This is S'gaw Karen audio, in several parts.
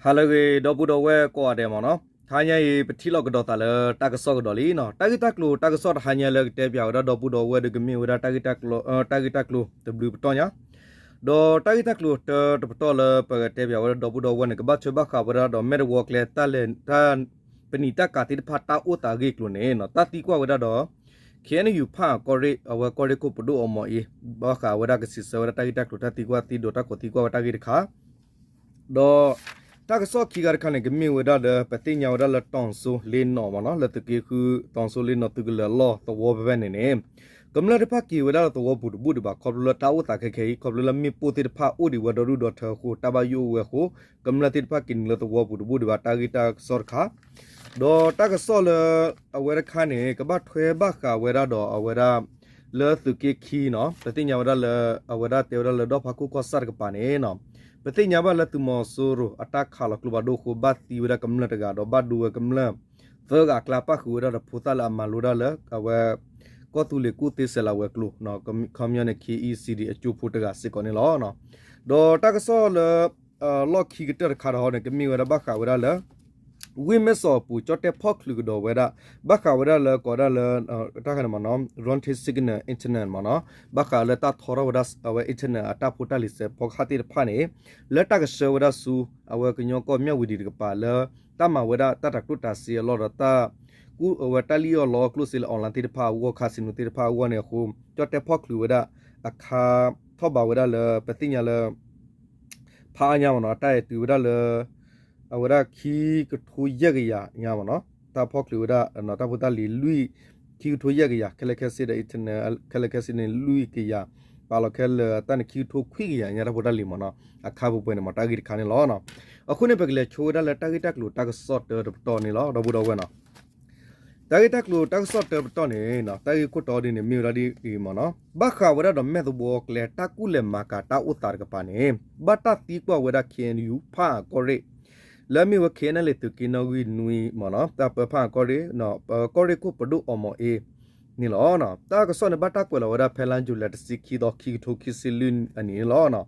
ဟါလၢအဂ့ၤ ဒီပုၢ်ဒီဝဲၢ်ကိးဂၤဒဲးမ့ၢ်နီၤ, တဟါညါအံၤ ပထံၣ်လိာ်ကဒီးသးလၢတၢ်ကစီၣ်ကဒီးလံနီၤ. တၢ်ဂ့ၢ်တၢ်ကျိၤ တၢ်ကစီၣ်တဟါညါလၢကတဲပၠးဝဲဒၣ်ဒီပုၢ်ဒီဝဲၢ်ဒီး ကမ့ၢ်ဝဲဒၣ်တၢ်ဂ့ၢ်တၢ်ကျိၤ တၢ်ဂ့ၢ်တၢ်ကျိၤတဘျုးပတီၢ်ညါ, ဒီးတၢ်ဂ့ၢ်တၢ်ကျိၤတၢတပတီၢ်လၢပကတဲပၠးဝဲဒၣ်ဒီပုၢ်ဒီဝဲၢ်န့ၣ် ကဘၣ်ထွဲဘၣ်ဃးဝဲဒၣ်ဒီးမဲၢ်တဝီကျဲ တၢ်လဲၤ တၢ် ပနံာ်တၢ်ကၤသ့ၣ်တဖၣ်တၢ်အိၣ်သးအဂ့ၢ်အကျိၤန့ၣ်နီၤ, တၢ်သံကွၢ်ဝဲဒၣ်ဒီး ခ့ၣ်အဲၣ်ယူၣ် ဖၣ်အၣ်ကီၢ်ရ့ၣ် အဝဲကီၢ်ရ့ၣ်ခိၣ်ပဒိၣ်အီမီၤအ့ ဘၣ်ဃးဝဲဒၣ်ကစံးဆၢဝဲဒၣ်တၢ်ဂ့ၢ်တၢ်ကျိၤ တၢ်သံကွၢ်သံဒိးတၢ်ခိးသံကွၢ်ဝဲတၢ်ဂ့ၢ်တခါ, ဒီးတၢ်ကစီၣ်ခံခါတခါန့ၣ် ကမ့ၢ်ဝဲဒၣ်လၢ ပသ့ၣ်ညါဝဲဒၣ်လၢတီၤစိလ့နီၣ်မ့ၢ်နီၤ, လၢသုးက့ဃု တီၤစိလ့နီၣ်သုးကလၢၤအလီၢ်သဝီဖဲဖဲန့ၣ်န့ၣ် ကမျၢၢ်တဖၣ်က့ၤဝဲဒၣ်လၢသဝီပူၤတဘူၣ်ဒံးဘၣ် ခီဖျိလၢတၢ်အိၣ်သးခဲခဲအံၤ ခီဖျိလၢမ့ၣ်ပိၢ်သ့ၣ်တဖၣ်အိၣ်ဒံးဝဲဒီဒူၣ်ဒီထၢအဃိ တၢ်ဘၣ်ယိၣ်အိၣ်ဝဲအဃိ ကမျၢၢ်သ့ၣ်တဖၣ်က့ၤနုာ်လၢသဝီပူၤတဘူၣ်ဒံးဘၣ် တၢ်ဂ့ၢ်တၢ်ကစီၣ်တခါ, ဒီးတၢ်ကစီၣ်လၢ အဝဲတခါန့ၣ် ကဘၣ်ထွဲဘၣ်ဃးဝဲဒၣ်ဒီးအဝဲဒၣ် လၢသုးက့ခံနီၤ, ပသ့ၣ်ညါဝဲဒၣ်လၢ အဝဲဒၣ်တဲဝဲဒၣ်လၢဒီၣ်ဖးခိၣ်ကီၢ်ဆၣ်တကပၤန့ၣ်နီၤ, ပသ့ၣ်ညါဘၣ်လၢသုးမီၤစိရိၤအတၢ်ခးလီၤကျိဖးဒိၣ်အဃိ ဘၣ်သံဝဲဒၣ်ကမျၢၢ်တဂၤ ဒီးဘၣ်ဒိဝဲကမျၢၢ်သၢဂၤအကျါ ပၣ်ဃုာ်ဝဲဒၣ်ဒီးဖိသၣ်လၢအမၤလိဒၣ်လၢ အဝဲ ကီၢ်သူလ့ၤကူၣ်သ့စဲးလၤဝဲၤကျိၤ ခီပညီန့ၣ် ခ့ၣ်အံၣ်စံဒံး အကၠိဖိတဂၤစ့ၢ်ကီးန့ၣ်လီၤ. ဒီးတၢ်ကစီၣ်လၢ လီၢ်ခံကတၢၢ်တခါဒီးန့ၣ် ကမ့ၢ်ဝဲဒၣ်ဘၣ်ဃးဝဲဒၣ်လၢ ဝ့ၢ်မဲၢ်စီးအပူၤ ကၠီၣ်တဲၣ်ဖီၣ်ချုးကဒီးဝဲဒၣ် ဘၣ်ဃးဝဲဒၣ်လၢကိးဒၣ်လၢ တၢ်ခါန့ၣ်မ့ၢ်နီၤ Route Signal Internet မ့ၢ်နီၤ, ဘၣ်ဃးလၢတၢ်ထီထီၣ်ဝဲဒၣ်အဝဲ internet အတၢ်ဖိတၢ်လံၤစဲးဖီကဟၣ်သ့ၣ်တဖၣ်န့ၣ် လၢတၢ်ကဆှၢဝဲဒၣ်ဆူ အဝဲကညီကီၢ်မၠၣ်ဝတံၤတကပၤလၢ တၢ်မၤဝဲဒၣ်တၢ်တၤကျိၣ်တၤစ့အလီၢ်ဒီးတၢ် ကူအဝဲတၢ်လံၣ်အီၣ်လီအီၣ်ကျိၣ်စ့လၢ online သ့ၣ်တဖၣ်အဂီၢ် casino သ့ၣ်တဖၣ်အဂီၢ်န့ၣ်အဃိ ကၠီၣ်တဲၣ်ဖီၣ်ချုးဝဲဒၣ် အခါထီၣ်ဘးဝဲဒၣ်လၢ ပသ့ၣ်ညါလၢ ဖးအါညါမ့ၢ်နီၤ တၢ်အဲၣ်တုၤဝဲဒၣ်လၢ အဝဲဒၣ်ခံကထိယဲၢ်ကယၤညါမ့ၢ်နီၤ, တၢ်ဖီၣ်ချုးဝဲဒၣ် တၢ်ဖိတၢ်လံၤလွံၢ် ခံကထိယဲၢ်ကယၤ ခဲလၢာ်ခဲဆ့ဒီး internet ခဲလၢာ်ခဲဆ့န့ၣ် လွံၢ်ကယၤ ပာ်လီၤခဲလၢာ်တၢ်န့ၣ် ခံကထိခွံကယၤညါ တၢ်ဖိတၢ်လံၤမ့ၢ်နီၤ, အခါပှဲၤပှဲၤန့ၣ်မ့ၢ်တၢ်ဂ့ၢ်တခါန့ၣ်လီၤ. အဃိန့ၣ် ပကလဲၤဆိဝဲဒၣ်လၢတၢ်ဂ့ၢ်တၢ်ကျိၤတၢ်ကစီၣ်တၢတပတီၢ်န့ၣ်လီၤ ဒီပုၢ်ဒီဝဲၢ်နီၤ. တၢ်ဂ့ၢ်တၢ်ကျိၤတၢ်ကစီၣ်တၢပတီၢ်န့ၣ် တၢ်ဂ့ၢ်ခိၣ်တီဒ်န့ၣ် မ့ၢ်ဝဲဒၣ်ဒ်အံၤမ့ၢ်နီၤ, ဘၣ်ဃးဝဲဒၣ်ဒီးမဲၢ်သဝီကျဲ တၢ်ကူၣ်လဲၤမၤကၤတၢ်အိၣ်သးတကပၤန့ၣ် ဘၣ်တၢ်သံကွၢ်ဝဲဒၣ် ခ့ၣ်အဲၣ်ယူၣ် ဖၣ်အၣ်ကီၢ်ရ့ၣ် လၢအမ့ၢ်ဝဲ ခ့ၣ်အဲၣ်အဲၣ်လ့ၣ် သုးက့နီၣ်ဂံၢ်နွံမ့ၢ်နီၤ, တၢ်ပၢဖၣ်အၣ်ကီၢ်ရ့ၣ် ကီၢ်ရ့ၣ်ခိၣ်ပဒိၣ်အီမီၤအ့န့ၣ်လီၤ. တၢ်ကစီၣ်န့ၣ် ဘၣ်တၢ်ကွဲးလီၤဝဲဒၣ်ဖဲလါယူၤလံ တဆံခံသီ ခံကထိခံဆံလွံၢ်အနံၤန့ၣ်လီၤ.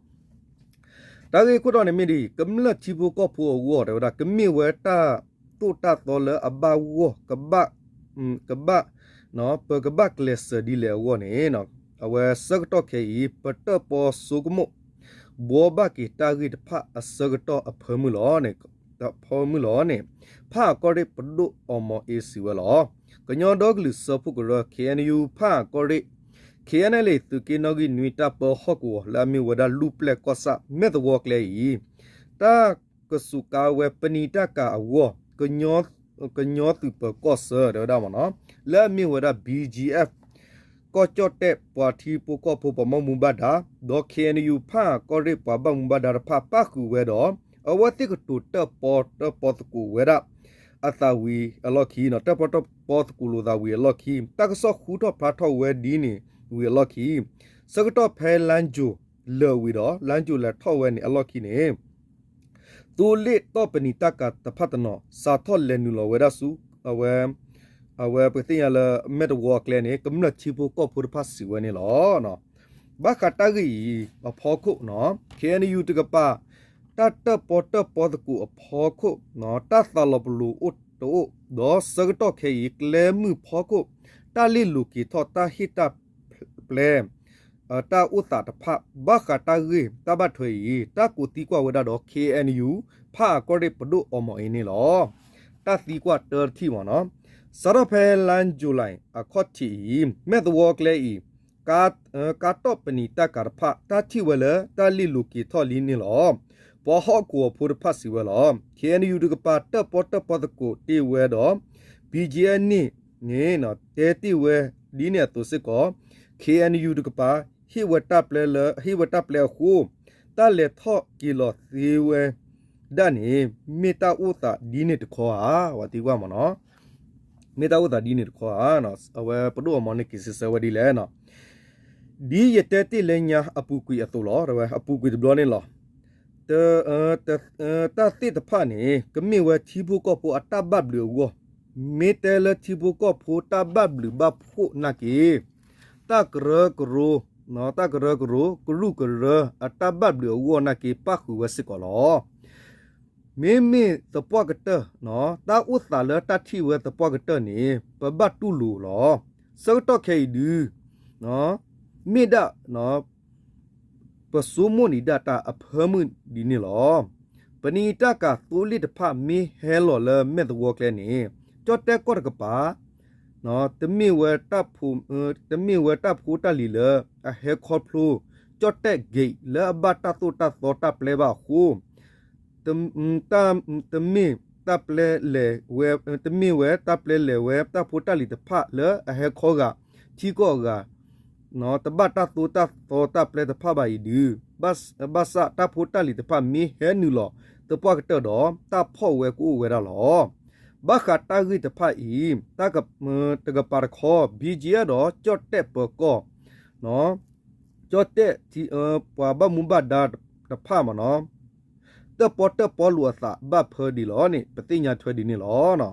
တၢ်ဂ့ၢ်ခိၣ်တီန့ၣ်မ့ၢ်ဒ်အံၤ, ကမျၢၢ်ထံဖိကီၢ်ဖိအဂီၢ် တဲဝဲဒၣ် ကမ့ၢ်ဝဲတၢ်သိၣ်တၢ်သီလၢအဘၣ်ဂီၢ် ကဘၣ် ကဘၣ် ပကဘၣ်ကျဲးစၢးဒ်လဲၣ်အဂီၢ်န့ၣ် အဝဲဆၢကတီၢ်ခဲအံၤ ပတၢၣ်ပီဆိကမိၣ် ဘှီဘၣ်က့ၤတၢ်ဂ့ၢ်တဖၣ်အဆၢကတီၢ်အဖၢမုၢ်လီၤန့ၣ် ဖၢမုၢ်လီၤန့ၣ် ဖၣ်အၣ်ကီၢ်ရ့ၣ်ပဒိၣ်အီမီၤအ့စံးဝဲလီၤ. ကညီဒီကလုာ်စၢဖှိၣ်ကရၢ ခ့ၣ်အဲၣ်ယူၣ် ဖၣ်အၣ်ကီၢ်ရ့ၣ် ခ့ၣ်အဲၣ်အဲၣ်လ့ၣ် သုးက့နီၣ်ဂံၢ်နွံ တၢ်ပၢဟီၣ်ကဝီၤ လၢအမ့ၢ်ဝဲဒၣ်လူၢ်ပျဲၢ်ကီၢ်ဆၣ် မဲၢ်သဝီကျဲအံၤ တၢ်ကစူးကါဝဲပနံာ်တၢ်ကၤအဂီၢ် ကညီသုးပၢၤကီၢ်ဆၢ တဲဝဲဒၣ်မ့ၢ်နီၤ လၢအမ့ၢ်ဝဲဒၣ် ဘီၣ်ကၠံၣ်အဲၣ် ကီၢ်ကၠီၣ်တဲၣ် ပှၤထံဖိကီၢ်ဖိပှၤဘၣ်မူဘၣ်ဒါ ဒီး ခ့ၣ်အဲၣ်ယူၣ် ဖၣ်အၣ်ကီၢ်ရ့ၣ် ပှၤဘၣ်မူဘၣ်ဒါတဖၣ် ပၣ်ဃုာ်ဝဲဒီး အဝဲသ့ၣ်ကတိၤတၢၣ်ပီတၢၣ်ပီသကိးဝဲဒၣ် အသးဝံၤအလီၢ်ခံနီၤ တၢၣ်ပီတၢၣ်ပီသကိးလိာ်သးဝံၤအလီၢ်ခံ တၢ်ကစီၣ်ဃူထီၣ်ဖျါထီၣ်ဝဲဒ်န့ၣ်ဝံၤအလီၢ်ခံ ဆၢကတီၢ်ဖဲလါယူၤလံဝံၤဒီး လါယူၤလံထီၣ်ဝဲန့ၣ်အလီၢ်ခံန့ၣ် သိလ့ၣ်တီၢ်ပနံာ်တၢ်ကၤတဖၣ်တနီၤ စးထီၣ်လဲၤနုာ်လီၤဝဲဒၣ်ဆူ အဝဲ အဝဲပသ့ၣ်ညါလၢ မဲၢ်တဝီအကျဲန့ၣ် ကမျၢၢ်ထံဖိကီၢ်ဖိတဖၣ်စံးဝဲန့ၣ်လီၤ. ဘၣ်ဃးတၢ်ဂ့ၢ်အံၤအဖီခိၣ်နီၤ ခ့ၣ်အဲၣ်ယူၣ်တကပၤ တၢ်တၢၣ်ပီတၢၣ်ပီသကိးအဖီခိၣ် တၢ်သးလီၤပလိာ်အိၣ်တအိၣ် ဒီးဆၢကတီၢ်ခဲအံၤ ကျဲမုၢ်ဖီခိၣ် တၢ်လ့ၢ်လိၤက့ၤထီၣ် တၢ်ဟ့ၣ်တၢ်ပျဲ တၢ်အိၣ်သးတဖၣ် ဘၣ်ဃးတၢ်ဂ့ၢ်တၢ်ဘၣ်ထွဲအံၤ တၢ်ကိးသံကွၢ်ဝဲဒၣ်ဒီး ခ့ၣ်အဲၣ်ယူၣ် ဖၣ်အၣ်ကီၢ်ရ့ၣ်ပဒိၣ်အီမီၤအ့န့ၣ်လီၤ. တၢ်သံကွၢ်တၢတထံၣ်မ့ၢ်နီၤ စးထီၣ်ဖဲလါယူၤလံအခီၣ်ထံးအံၤ မဲၢ်သဝီကျဲအံၤ ကါတီၣ်ပနံာ်တၢ်ကၤတဖၣ် တၢ်ထံၣ်ဝဲလၢတၢ်လ့ၢ်လိၤက့ၤထီၣ်လံန့ၣ်လီၤ. ပှၤဟီၣ်ကဝီၤဖိတဖၣ်စံးဝဲလီၤ. ခ့ၣ်အဲၣ်ယူၣ်တကပၤ တၢၣ်ပီတၢၣ်ပီသကိးတ့ၢ်ဝဲဒီး ဘီၣ်ကၠံၣ်အဲၣ် န့ၣ် တဲတ့ၢ်ဝဲဒ်န့ၣ်အသိးစ့ၢ်ကီး ခ့ၣ်အဲၣ်ယူၣ်တကပၤ ဟ့ၣ်ဝဲတၢ်ပျဲလၢ ဟ့ၣ်ဝဲတၢ်ပျဲအဃိ တၢ်လဲၤထီၣ်က့ၤလီၤသ့ဝဲဒၣ်န့ၣ် မ့ၢ်တၢ်အိၣ်သးဒ်န့ၣ်တခီဧါ ပှၤသံကွၢ်မ့ၢ်နီၤ မ့ၢ်တၢ်အိၣ်သးဒ်န့ၣ်တခီဧါ အဝဲပဒိၣ်အီမီၤန့ၣ်က့ၤစံးဆၢဝဲဒ်လဲၣ်နီၤ ဒ်ယတဲတ့ၢ်လၢညါအပူၤကွံာ်အသိးလီၤ အဝဲအပူၤကွံာ်တဘျီန့ၣ်လီၤ. တၢ်သ့ၣ်တဖၣ်န့ၣ် ကမ့ၢ်ဝဲထံဖိကီၢ်ဖိအတၢ်ဘၣ်ဘျုးအဂီၢ်, မ့ၢ်တဲလၢထံဖိကီၢ်ဖိတၢ်ဘၣ်ဘျုးဘၣ်ဖှိၣ်နာ်က့ တၢ်ကရၢကရိ, တၢ်ကရၢကရိ ကရူၢ်ကရၢ အတၢ်ဘၣ်ဘျုးအဂီၢ်နာ်က့ ပၣ်ဃုာ်ဝဲစ့ၢ်ကီးလီၤ. မ့မ့ၢ်သပှၢ်ကတၢၢ်, တၢ်အိၣ်သးလၢတၢ်ထံၣ်ဝဲသပှၢ်ကတၢၢ်န့ၣ် ပဘၣ်တူၢ်လိာ်လီၤ. ဆၢကတီၢ်ခဲအံၤဒုး မ့ၢ်ဒၣ် ပဆိကမိၣ်နံၤဒၣ်တၢ်အဖၢမုၢ်ဒ်န့ၣ်လီၤ. ပနံာ်တၢ်ကၤသိလ့ၣ်တဖၣ်မ့ၢ်ဟဲလီၤလၢမဲာ်သဝီကျဲန့ၣ် ကၠီၣ်တဲၣ်ကီၢ်တကပၤ တမ့ၢ်ဝဲတၢ်ဖိ, တမ့ၢ်ဝဲတၢ်ဖိတၢ်လံၤလၢအဟဲခီဖျိ ကၠီၣ်တဲၣ် gate လၢအဘၣ်တၢ်သိၣ်တၢ်သီတၢ်ပျဲဘၣ်အဃိ, တမ့ၢ်တၢ်ပျဲလဲၤဝဲ, တမ့ၢ်ဝဲတၢ်ပျဲလဲၤဝဲတၢ်ဖိတၢ်လံၤတဖၣ်လၢအဟဲခီဂာ်ထံကီၢ်အဂၤ တဘၣ်တၢ်သိၣ်တၢ်သီတၢ်ပျဲတဖၣ်ဘၣ်အံၤဒုး, ဘၣ်ဆၣ်တၢ်ဖိတၢ်လံၤတဖၣ်မ့ၢ်ဟဲနုာ်လီၤသပှၢ်ကတၢၢ်ဒီး တၢ်ဖီၣ်ဝဲကအိၣ်ဝဲဒၣ်လီၤ. ဘၣ်ဃးတၢ်ဂ့ၢ်တဖၣ်အံၤ တကပၤတခီ ဘံၣ်ကၠံၣ်အဲၣ် ဒီးကၠီၣ်တဲၣ်ပၢၤကီၢ်, ကၠီၣ်တဲၣ် ပှၤဘၣ်မူဘၣ်ဒါတဖၣ်မ့ၢ်နီၤ တၢၣ်ပီၣ်တၢၣ်ပီလိာ်အသးဘၣ်ဖၢဒ်လဲၣ်န့ၣ် ပသ့ၣ်ညါထွဲဒ်န့ၣ်လီၤ.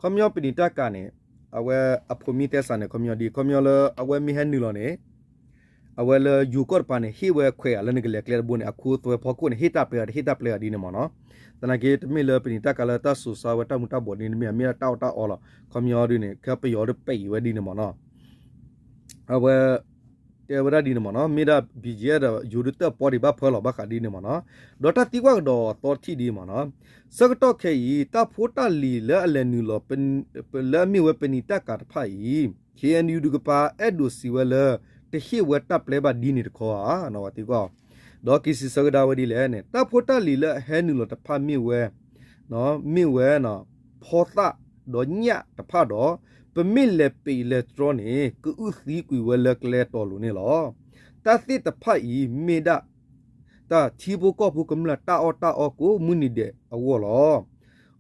ခီပညီပနံာ်တၢ်ကၤန့ၣ် အဝဲအဖိမ့ၢ်တဲစးန့ၣ် ခီပညီဒ် ခီပညီလၢအဝဲမ့ၢ်ဟဲနုာ်လီၤန့ၣ် အဝဲလၢယိၤကီၢ်တပၤန့ၣ် ဟ့ၣ်ဝဲခွဲးဂၤလၢနကလဲၤကျဲတဘိန့ၣ် အခိသွဲဖီခိၣ်န့ၣ် ဟ့ၣ်တၢ်ပျဲဂၤ တဟ့ၣ်တၢ်ပျဲဂၤဒ်န့ၣ်မ့ၢ်နီၤ. သနာ်က့ တမ့ၢ်လၢပနံာ်တၢ်ကၤလၢတၢ်စိၤဆါဝဲတၢ်မူၤတၢ်ဘှီးဒ်န့ၣ် တမ့ၢ် မ့ၢ်ဒၣ်တၢ်အီၣ်တၢ်အီလီၤ. ခီပညီဒ်န့ၣ် ခဲပယီၤဒ်ပံးဝဲဒ်န့ၣ်မ့ၢ်နီၤ. အဝဲ တဲဝဲဒၣ်ဒ်န့ၣ်မ့ၢ်နီၤ, မ့ၢ်ဒၣ် ဘံၣ်ကၠံၣ်အဲၣ် ဒီးယိၤဒုးတၢၣ်ပီၣ်ဒံးဘၣ်ဖၢလီၤ ဘၣ်ဃးဒ်န့ၣ်မ့ၢ်နီၤ. ဒီးတၢ်သံကွၢ်ကဒီးအသီတထံၣ်ဒ်မ့ၢ်နီၤ, ဆၢကတီၢ်ခဲအံၤ တၢ်ဖိတၢ်လံၤလၢအလဲၤနုာ်လီၤ လၢအမ့ၢ်ဝဲပနံာ်တၢ်ကၤတဖၣ်အံၤ ခ့ၣ်အဲၣ်ယူၣ် တကပၤ အဲၣ်ဒိးစံးဝဲလၢ တဟ့ၣ်ဝဲတၢ်ပျဲဘၣ်ဒ်န့ၣ်တခီဧါ, ဝဲသံကွၢ် ဒီးက့ၤစံးဆၢကဒါဝဲဒ်လဲၣ်န့ၣ် တၢ်ဖိတၢ်လံၤလၢအဟဲနုာ်လီၤတဖၣ်မ့ၢ်ဝဲ မ့ၢ်ဝဲ ဖီသၣ်ဒီးညၣ်တဖၣ်ဒီး ပမ့ၢ်လဲၤပံးလဲၤတြီန့ၣ် ကအုၣ်သံကွံာ်ဝဲလၢကျဲတီၤလိၤန့ၣ်လီၤ. တၢ်သ့ၣ်တဖၣ်အံၤမ့ၢ်ဒၣ် တၢ်ထံဖိကီၢ်ဖိကမျၢၢ်တၢ်အီၣ်တၢ်အီကိးမုၢ်နံၤဒဲးအဂီၢ်လီၤ.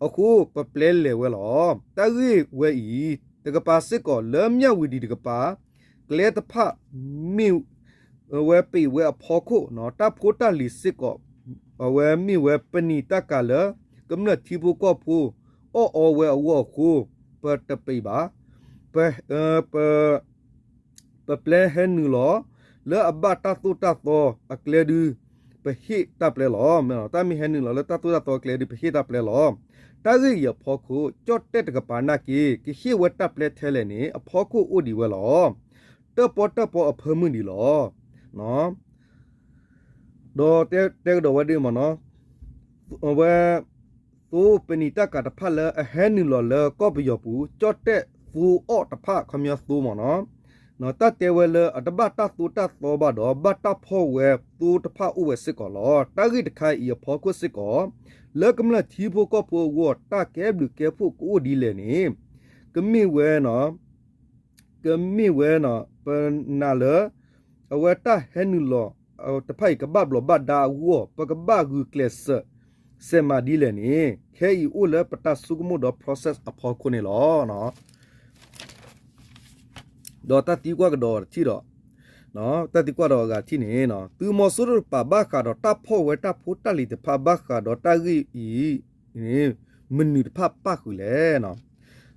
အဃိပပျဲလဲၤဝဲလီၤ. တၢ်ဂ့ၢ်ဝဲအံၤ တကပၤစ့ၢ်ကီးလၢမၠၣ်ဝံၤဒံးတကပၤ ကျဲတဖၣ်မ့ၢ် အဝဲပံးဝဲအဖီခိၣ် တၢ်ဖိတၢ်လံၤစ့ၢ်ကီး အဝဲမ့ၢ်ဝဲပနံာ်တၢ်ကၤလၢ ကမျၢၢ်ထံဖိကီၢ်ဖိ အီၣ်အီဝဲအဂီၢ်အဃိ ပတပံးဘၣ်. ပ ပ ပပျဲဟဲနုာ်လီၤ လၢအဘၣ်တၢ်သိၣ်တၢ်သီအကျဲဒု ပဟ့ၣ်တၢ်ပျဲလီၤ. တၢ်မ့ၢ်ဟဲနုာ်လီၤလၢတၢ်သိၣ်တၢ်သီအကျဲဒု ပဟ့ၣ်တၢ်ပျဲလီၤ. တၢ်ဂ့ၢ်အံၤအဖီခိၣ် ကၠီၣ်တဲၣ်တကပၤနာ်က့ ကဟ့ၣ်ဝဲတၢ်ပျဲထဲလဲၣ်န့ၣ် အဖီခိၣ်အိၣ်ဒံးဝဲလီၤ. တၢၣ်ပီၣ်တၢၣ်ပီအဖၢမုၢ်ဒံးလီၤ. ဒီးတဲကဒီးဝဲဒ်မ့ၢ်နီၤ, အဝဲ သိပနံာ်တၢ်ကၤတဖၣ်လၢအဟဲနုာ်လီၤလၢကီၢ်ပယီၤပူၤ ကၠီၣ်တဲၣ်သိအီၣ်တဖၣ် ခီပညီသိမ့ၢ်နီၤ, တၢ်တဲဝဲလၢအတဘၣ်တၢ်သိၣ်တၢ်သီဘၣ်ဒီး ဘၣ်တၢ်ဖီၣ်ဝဲသိတဖၣ်အိၣ်ဝဲစ့ၢ်ကီးလီၤ. တၢ်ဂ့ၢ်တခါအံၤအဖီခိၣ်စ့ၢ်ကီး လၢကမျၢၢ်ထံဖိကီၢ်ဖိအဂီၢ် တၢ်ကဲဘျုးကဲဖှိၣ်ကအိၣ်ဒ်လဲၣ်န့ၣ် ကမ့ၢ်ဝဲ ကမ့ၢ်ဝဲ ပနာ်လၢ အဝဲတၢ်ဟဲနုာ်လီၤတဖၣ်အံၤ ကဘၣ်ဘျီးဘၣ်ဒါအဂီၢ် ပကဘၣ်ဂုာ်ကျဲးစၢး စဲးမၤဒ်လဲၣ်န့ၣ် ခဲအံၤအိၣ်လၢပတၢ်ဆိကမိၣ်ဒီး process အဖီခိၣ်န့ၣ်လီၤ. ဒီးတၢ်သံကွၢ်ကဒီးတထံၣ်ဒီး တၢ်သံကွၢ်ဒီးအဂၤတထံၣ်န့ၣ် သုးမီၤစိရိၤတကပၤဘၣ်ဃးဒီးတၢ်ဖီၣ်ဝဲတၢ်ဖိတၢ်လံၤတဖၣ် ဘၣ်ဃးဒီးတၢ်ဂ့ၢ်အံၤ မနုၤတဖၣ်ပၣ်ဃုာ်လဲၣ်.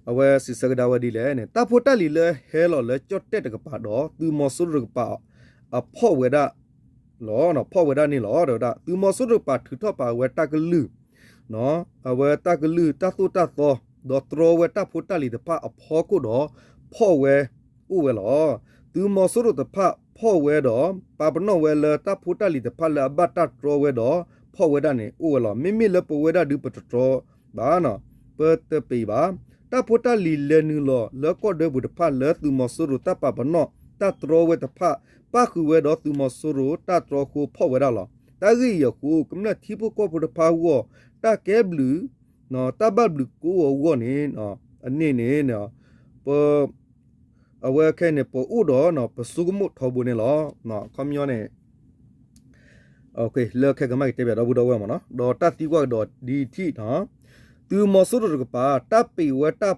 အဝဲစံးဆၢကဒါဝဲဒ်လဲၣ်န့ၣ် တၢ်ဖိတၢ်လံၤလၢဟဲလီၤလၢကၠီၣ်တဲၣ်တကပၤဒီး သုးမီၤစိရိၤတကပၤ အဖီၣ်ဝဲဒၣ်လီၤ, ဖီၣ်ဝဲဒၣ်န့ၣ်လီၤ. ဒီးဝဲဒၣ် သုးမီၤစိရိၤတကပၤထုးထီၣ်ပာ်ဝဲတၢ်ကလုၢ် အဝဲတၢ်ကလုၢ်တၢ်သိၣ်တၢ်သီ ဒီးတြီဝဲတၢ်ဖိတၢ်လံၤတဖၣ်အဖီခိၣ်ဒီး ဖီၣ်ဝဲအိၣ်ဝဲလီၤ. သုးမီၤစိရိၤတဖၣ်ဖီၣ်ဝဲဒီး ပာ်ပနီၣ်ဝဲလၢတၢ်ဖိတၢ်လံၤတဖၣ်လၢအဘၣ်တၢ်တြီဝဲဒီး ဖီၣ်ဝဲဒၣ်န့ၣ်အိၣ်ဝဲလီၤ. မ့မ့ၢ်လၢပဝဲဒၣ်ဒုးပတတြီဘၣ် ပတပံးဘၣ်. တၢ်ဖိတၢ်လံၤလဲၤနုာ်လီၤလၢကီၢ်ဒၢပူၤတဖၣ်လၢသုးမီၤစိရိၤတၢ်ပာ်ပနီၣ်တၢ်တြီဝဲတဖၣ် ပၣ်ဃုာ်ဝဲဒီးသုးမီၤစိရိၤတၢ်တြီအဃိဖီၣ်ဝဲဒၣ်လီၤ. တၢ်ဂ့ၢ်အံၤအဃိ ကမျၢၢ်ထံဖိကီၢ်ဖိတဖၣ်အဂီၢ် တၢ်ကဲဘျုး တၢ်ဘၣ်ဘျုးကအိၣ်အဂီၢ်န့ၣ် အန့ၣ်န့ၣ် ပ အဝဲခဲအံၤန့ၣ် ပအိၣ်ဒီး ပဆိကမိၣ်ထီဘိန့ၣ်လီၤ. ခီပညီန့ၣ် လၢခဲကမၣ်ကတဲဘၣ်ဒီပုၢ်ဒီဝဲၢ်မ့ၢ်နီၤ, ဒီးတၢ်သံကွၢ်ကဒီးဒ်ထံၣ် သုးမီၤစိရိၤတကပၤ တၢ်ပံးဝဲ တၢ်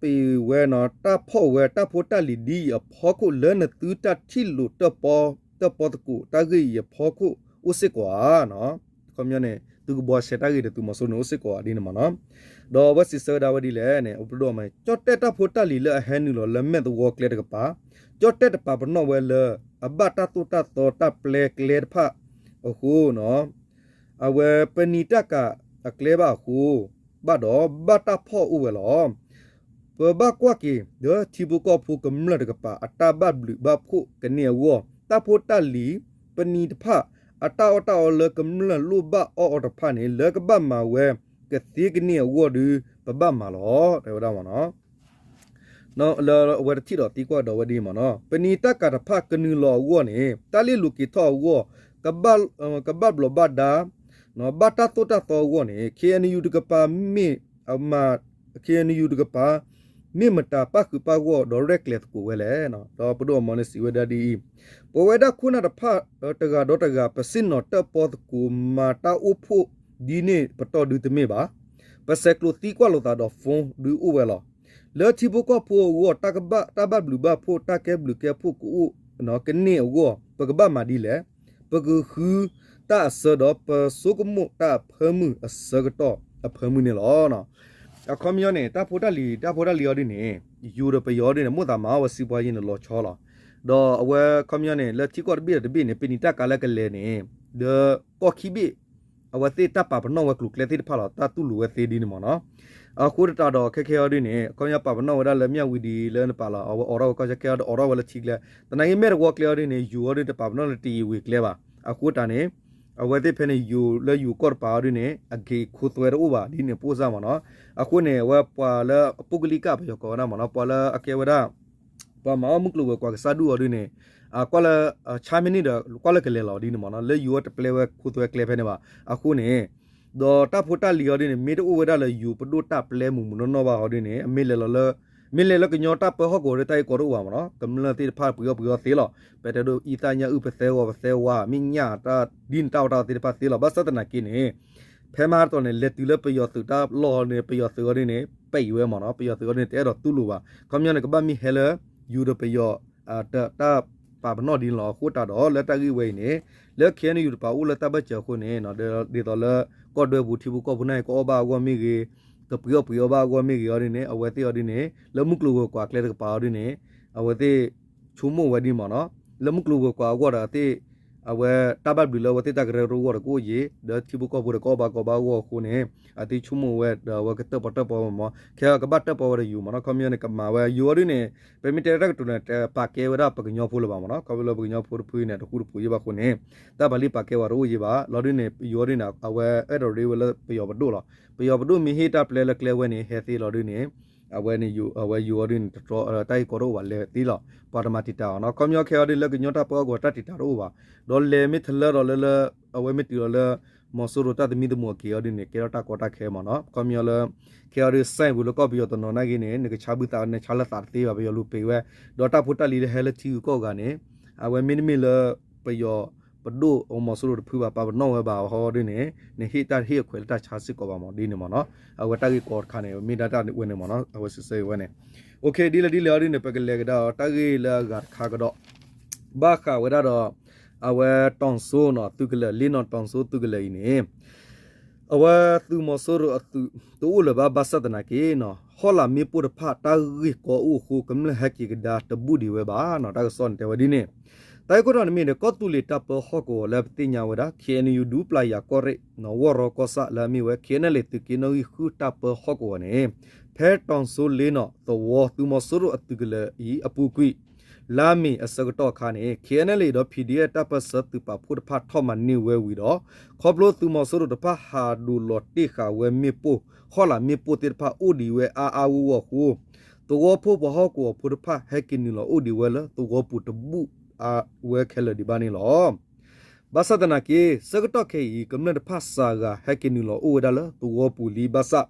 ပံးဝဲ တၢ်ဖီၣ်ဝဲတၢ်ဖိတၢ်လံၤဒ်အံၤအဖီခိၣ် လၢနသုတၢ်ထံၣ်လိာ်တၢၣ်ပီ တၢၣ်ပီသကိး တၢ်ဂ့ၢ်အံၤအဖီခိၣ်အိၣ်စ့ၢ်ကီးဧါ. ခီပညီန့ၣ် သုကဘှီရှဲတၢ်ဂ့ၢ်ဒီးသုးမီၤစိရိၤန့ၣ်အိၣ်စ့ၢ်ကီးဧါဒ်န့ၣ်မ့ၢ်နီၤ. ဒီးအဝဲစံးဆၢဝဲဒၣ်ဝဲဒ်လဲၣ်န့ၣ် ပဒိၣ်မးကၠီၣ်တဲၣ်တၢ်ဖိတၢ်လံၤလၢအဟဲနုာ်လီၤလၢမဲာ်သဝီကျဲတကပၤ ကၠီၣ်တဲၣ်တပာ်ပနီၣ်ဝဲလၢ အဘၣ်တၢ်သိၣ်တၢ်သီတၢ်ပျဲကျဲတဖၣ်အဃိ အဝဲပနံာ်တၢ်ကၤ အကျဲဘၣ်အဃိ ဘၣ်ဒီးဘၣ်တၢ်ဖီၣ်အိၣ်ဝဲလီၤ. ပဘၣ်ကွၢ်က့ၤ ဒီးထံဖိကီၢ်ဖိကမျၢၢ်တကပၤ အတၢ်ဘၣ်ဘျုးဘၣ်ဖှိၣ်ကန့ၢ်အဂီၢ် တၢ်ဖိတၢ်လံၤ ပနံၤတဖၣ် အတၢ်အီၣ်တၢ်အီလၢကမျၢၢ်လိၣ်ဘၣ်အီၣ်အီၤတဖၣ်န့ၣ် လၢကဘၣ်မၤဝဲကသ့ကန့ၢ်အဂီၢ်ဒုး ပဘၣ်မၤလီၤ တဲဝဲဒၣ်မ့ၢ်နီၤ. လၢအဝဲတထံၣ်ဒီးသံကွၢ်ဒီးဝဲဒ်အံၤမ့ၢ်နီၤ, ပနံၤတၢ်ကၤတဖၣ်ကနုာ်လီၤအဂီၢ်န့ၣ် တၢ်လ့ၣ်လိၤက့ၤထီၣ်အဂီၢ် ကဘၣ်ဘျီးဘၣ်ဒါ ဘၣ်တၢ်သိၣ်တၢ်သီအဂီၢ်န့ၣ် KNU တကပၤမ့ၢ် KNU တကပၤ မ့ၢ်မတၤပၣ်ဃုာ်ပၣ်ဂီၢ်ဒီးရဲၣ်ကျဲၤသကိးဝဲလဲၣ်. ဒီးပဒိၣ်အမီန့ၣ်စံးဝဲဒၣ်ဒ်အံၤ, ပဝဲဒၣ်ခိၣ်နၢ်တဖၣ်တဂၤဒီးတဂၤ ပဆ့ၣ်နီၤတၢၣ်ပီသကိးမၤတၢ်အိၣ်ဖှိၣ်ဒ်န့ၣ်ပတီၢ်ဒုတမ့ၢ်ဘၣ်. ပဆဲးကျိးသံကွၢ်လိာ်သးဒီး phone ဒုအိၣ်ဝဲလီၤ. လၢထံဖိကီၢ်ဖိအဂီၢ် တၢ်ဘၣ်ဘျုးဘၣ်ဖှိၣ် တၢ်ကဲဘျုးကဲဖှိၣ်ကအိၣ်ကန့ၢ်အဂီၢ် ပကဘၣ်မၤဒ်လဲၣ်. ပကဃုတၢ်အဆၢဒီးပစိကမိၣ်တၢ်အဖၢမုၢ်အဆၢကတီၢ်အဖၢမုၢ်န့ၣ်လီၤ. အခီပညီန့ၣ် တၢ်ဖိတၢ်လံၤ တၢ်ဖိတၢ်လံၤအီၤဒ်န့ၣ် ယိၤဒီးပယီၤဒ်န့ၣ် မိၣ်သးမၤအီၣ်ဝဲစံးပှၤယံၤန့ၣ်လီၤဆီလီၤ. ဒီးအဝဲခီပညီန့ၣ် လၢထံကီၢ်တဘ့ၣ်ဒီးတဘ့ၣ်န့ၣ် ပနံၤတၢ်ကၤလၢကလဲၤန့ၣ် ဒီးကီၢ်ခံဘ့ၣ် အဝဲသ့ၣ်တၢ်ပာ်ပနီၣ်ဝဲကျိၤကျဲသ့ၣ်တဖၣ်လီၤ တၢ်တူၢ်လိာ်ဝဲသ့ဒ်န့ၣ်မ့ၢ်နီၤ. အဃိသတးဒီးခဲခဲအီၤဒ်န့ၣ် ခီပညီပာ်ပနီၣ်ဝဲဒၣ်လၢမၠၣ်ဝံၤဒ်လၢနပာ်လီၤ အဝဲအိးထီၣ်ဝဲကီၢ်ဆၢခဲအီၤဒီးအိးထီၣ်ဝဲလၢထံကျဲ, သနာ်က့မဲာ်တဝီကျဲအီၤဒ်န့ၣ် ယိၤအီၤဒ်တပာ်ပနီၣ်လၢတယံၤဝံၤကျဲဘၣ်. အဃိတးန့ၣ် အဝဲသ့ၣ်ဖဲန့ၣ် ယိၤလၢယိၤကီၢ်တပၤအီၤဒ်န့ၣ် အက့ၤခိသွဲတအိၣ်ဘၣ်ဒ်န့ၣ် ပိၢ်စၢ်မ့ၢ်နီၤ. အဃိန့ၣ် အဝဲပှၤလၢအပုၢ်ကလံၣ်ကၣ်ပယီၤကိးဝဲဒၣ်မ့ၢ်နီၤ ပှၤလၢအကဲဝဲဒၣ် ပှၤမၤအီၣ်မုၢ်ကျိၤဝဲၤကွာ်ကစၢ်ဒူၣ်အီၤဒ်န့ၣ် ကွၢ်လၢ ဆါမံးနံးဒီး ကွၢ်လၢကလဲၤလီၤဒ်န့ၣ်မ့ၢ်နီၤ လၢယိၤအီၤတပျဲဝဲခိသွဲကျဲဖဲန့ၣ်ဘၣ်. အဃိန့ၣ် ဒီးတၢ်ဖိတၢ်လံၤအီၤဒ်န့ၣ် မ့ၢ်တအိၣ်ဝဲဒၣ်လၢယိၤပဒိၣ်တၢ်ပျဲမုၢ်မုၢ်နီၢ်နီၢ်ဘၣ်အီၤဒ်န့ၣ် မ့ၢ်လဲၤလီၤလၢ မ့ၢ်လဲၤလၢကညီတၢ်ပၢဟီၣ်ကဝီၤဒီးတၢ်ဂ့ၢ်ကီတအိၣ်ဘၣ်မ့ၢ်နီၤ ကမျၢၢ်သ့ၣ်တဖၣ်ပှ့ၤအီၣ်ပှ့ၤအီသ့လီၤ. ပတဲဒိၣ်အံသၣ်ညၣ်အုၣ် ပသဲဂီၤပသဲဝါ မ့ၢ်ညၣ်တၢ်ဒ်န့ၣ်တၢ်အီၣ်တၢ်အီသ့ၣ်တဖၣ်သ့လီၤ. ဘၣ်ဆၣ်သနာ်က့န့ၣ် ဖဲမဟါတတီၤန့ၣ် လဲၤတုၤလၢပယီၤသုးတၢ်လီၢ်န့ၣ် ပယီၤသုးအီၤဒ်န့ၣ် ပံးဝဲမ့ၢ်နီၤ ပယီၤသုးအီၤဒ်န့ၣ် တအဲၣ်ဒိးတူၢ်လိာ်ဘၣ်. ခီပညီန့ၣ် ကဘၣ်မ့ၢ်ဟဲလၢ ယိၤဒီးပယီၤ တၢ်ပာ်ပနီၣ်ဒ်န့ၣ်လီၤ. အဃိတးဒီး လၢတၢ်ဂ့ၢ်ဝဲအံၤန့ၣ် လၢ KNU တပၤအိၣ်လၢတၢ်ဘၢၣ်စၢၤအဃိန့ၣ် ဒ်သိးလၢ ကီၢ်ဒွဲပူၤထံဖိကီၢ်ဖိန့ၣ် ကအီၣ်ဘၣ်အဂီၢ်မ့ၢ်ဂ့ၤ ကပှ့ၤအီၣ်ပှ့ၤအီဘၣ်အဂီၢ်မ့ၢ်ဂ့ၤအီၤဒ်န့ၣ် အဝဲသ့ၣ်အီၤဒ်န့ၣ် လၢမုၢ်ကျိၤဝဲၤကွာ်အကျဲတကပၤအီၤဒ်န့ၣ် အဝဲသ့ၣ်ဆိကမိၣ်ဝဲဒ်မ့ၢ်နီၤ လၢမုၢ်ကျိၤဝဲၤကွာ်အဂီၢ်ဒီးသ့ၣ် အဝဲတၢ်ဘၣ်ဘျုးလၢအဝဲသ့ၣ်တၢ်ကရၢကရိအဂီၢ်ဒီးကအိၣ်ယံၤ ဒီးထံဖိကီၢ်ဖိဒီးကအီၣ်ဘၣ်ကီဘၣ်အဂီၢ်အဃိန့ၣ် အသ့ဆိကမိၣ်ဝဲဒီးအဝဲကတၢၣ်ပီတၢၣ်ပီဝဲမ့ၢ် ခဲအံၤကဘၣ်တၢၣ်ပီဝဲဒီးယိၤမ့ၢ်နီၤ ခီပညီန့ၣ် ကမၤဝဲယိၤအီၤဒ်န့ၣ် ပမ့ၢ်တဲတၢ်ကတိၤန့ၣ် တပာ်ကဲဝဲဒၣ်ပကညီဖိလၢၤဘၣ်မ့ၢ်နီၤ ခီဖျိလၢပကညီဖိတဖုန့ၣ် တဃူတဖိးယံၤဘၣ်အဃိန့ၣ် တၢ်ပာ်လံပာ်ကဲဝဲတအိၣ်ယံၤဘၣ် လီၤဒ်န့ၣ် ယိၤအီၤဒ်န့ၣ် အဝဲအဲၣ်ဒိးရ့ဝဲလၢပယီၤပဒိၣ်လီၤ ပယီၤပဒိၣ်မ့ၢ်ဟ့ၣ်တၢ်ပျဲလၢကျဲဝဲန့ၣ် ဟဲသ့လီၤဒ်န့ၣ် အဝဲန့ၣ် အဝဲယိၤအီၤဒ်န့ၣ် တတြီ တၢ်ဂ့ၢ်ကီတအိၣ်ဘၣ် လဲၤသ့လီၤ ပှၤတမၤတံာ်တာ်အီၤနီၤ ခီပညီခဲအီၤဒ်လၢကညီတၢ်ပၢဟီၣ်ကဝီၤတၢ်တံာ်တာ်တအိၣ်ဘၣ် ဒီးလဲၤမ့ၢ်ထလၢဒီးလၢလၢ အဝဲမ့ၢ်တုၤလီၤလၢ မီၤစိရိၤတၢ်သမံသမိးအက့ၤအီၤဒ်န့ၣ် ကဲထီၣ်တၢ်ကီတၢ်ခဲမ့ၢ်နီၤ ခီပညီလၢ ခဲအီၤဒ် စဲၣ်ပူၤလၢကီၢ်ပယီၤတနီၤနာ်က့န့ၣ် နကဆါဘုသးနဆါလၢသးတသ့ဘၣ် ပယီၤလူၤပံးဝဲ ဒီးတၢ်ဖိတၢ်လံၤလၢဟဲလၢထံဂုၤကီၢ်ဂၤန့ၣ် အဝဲမ့တမ့ၢ်လၢ ပယီၤပဒိၣ်အမီၤစိရိၤတဖုဘၣ် ပာ်ပနီၣ်ဝဲဘၣ်ဟီဒ်န့ၣ် နဟ့ၣ်တၢ်ဟ့ၣ်အခွဲးလၢတၢ်ဆါစ့ၢ်ကီးဘၣ်မ့ၢ်ဒ်န့ၣ်မ့ၢ်နီၤ အဝဲတၢ်ဂ့ၢ်ကီတခါန့ၣ် မ့ၢ်ဒၣ်တၢ်ဝဲန့ၣ်မ့ၢ်နီၤ အဝဲစံးဆၢအံၤဝဲန့ၣ် ဒ်လဲၣ်ဒ်လဲၣ်အီၤဒ်န့ၣ် ပကလဲၤကဒါအီၤ တၢ်ဂ့ၢ်လၢအဂၤတခါကဒီး ဘၣ်ဃးဝဲဒၣ်ဒီး အဝဲတီၤစိနီၤ သုးကလၢၤ လ့နီၤတီၤစိသုးကလၢၤအံၤန့ၣ် အဝဲသုးမီၤစိရိၤအသုးတအိၣ်လၢၤဘၣ် ဘၣ်ဆၣ်သနာ်က့နီၤ ဟီၣ်လာ်မ့ၣ်ပိၢ်တဖၣ်တၢ်ဂ့ၢ်ကီအိၣ်အဃိ ကမျၢၢ်ဟဲက့ၤကဒါတဘူၣ်ဒံးဝဲဘၣ်နီၤ တၢ်ကစီၣ်န့ၣ်တဲဝဲဒ်န့ၣ် တၢ်ဂ့ၢ်ခိၣ်တီန့ၣ်မ့ၢ်ဒီး ကီၢ်သူလ့ၤတၢ်ပၢဟီၣ်ကဝီၤလၢပသ့ၣ်ညါဝဲဒၣ် KNU ဒူပျၤယၤကီၢ်ရ့ၣ် ဝီၢ်ရီကီၢ်ဆၣ်လၢအမ့ၢ်ဝဲ KNLA သုးက့နီၣ်ဂံၢ်ဃုတၢ်ပၢဟီၣ်ကဝီၤန့ၣ် ဖဲတီၤစိလ့နီၤသဝီ သုးမီၤစိရိၤအသုးကလၢၤအံၤအပူၤကွံာ် လါမ့ၤအဆၢကတီၢ်အခါန့ၣ် KNLA ဒီး PDF တၢ်ပၢၢ်ဆၢသုးပာ်ဖှိၣ်တဖၣ်ထီၣ်မၤန့ၢ်ဝဲဝံၤဒီး ခီဖျိသုးမီၤစိရိၤတဖၣ်ဟးဒိးလီၤတ့ၢ်ဃာ်ဝဲမ့ၣ်ပိၢ် ဟီၣ်လာ်မ့ၣ်ပိၢ်သ့ၣ်တဖၣ်အိၣ်ဒံးဝဲအါအါဂီၢ်ဂီၢ်အဃိ သဝီဖိပှၤဟီၣ်ကဝီၤဖိတဖၣ်ဟဲက့ၤနုာ်လီၤအိၣ်ဒံးဝဲလၢသဝီပူၤတဘူၣ်အါဝဲခဲလၢာ်ဒံးဘၣ်န့ၣ်လီၤ. ဘၣ်ဆၣ်သနာ်က့ ဆၢကတီၢ်ခဲအံၤ ကမျၢၢ်တဖၣ်စှၤဂၤဟဲက့ၤနုာ်လီၤအိၣ်ဝဲဒၣ်လၢသဝီပူၤလံဘၣ်ဆၣ်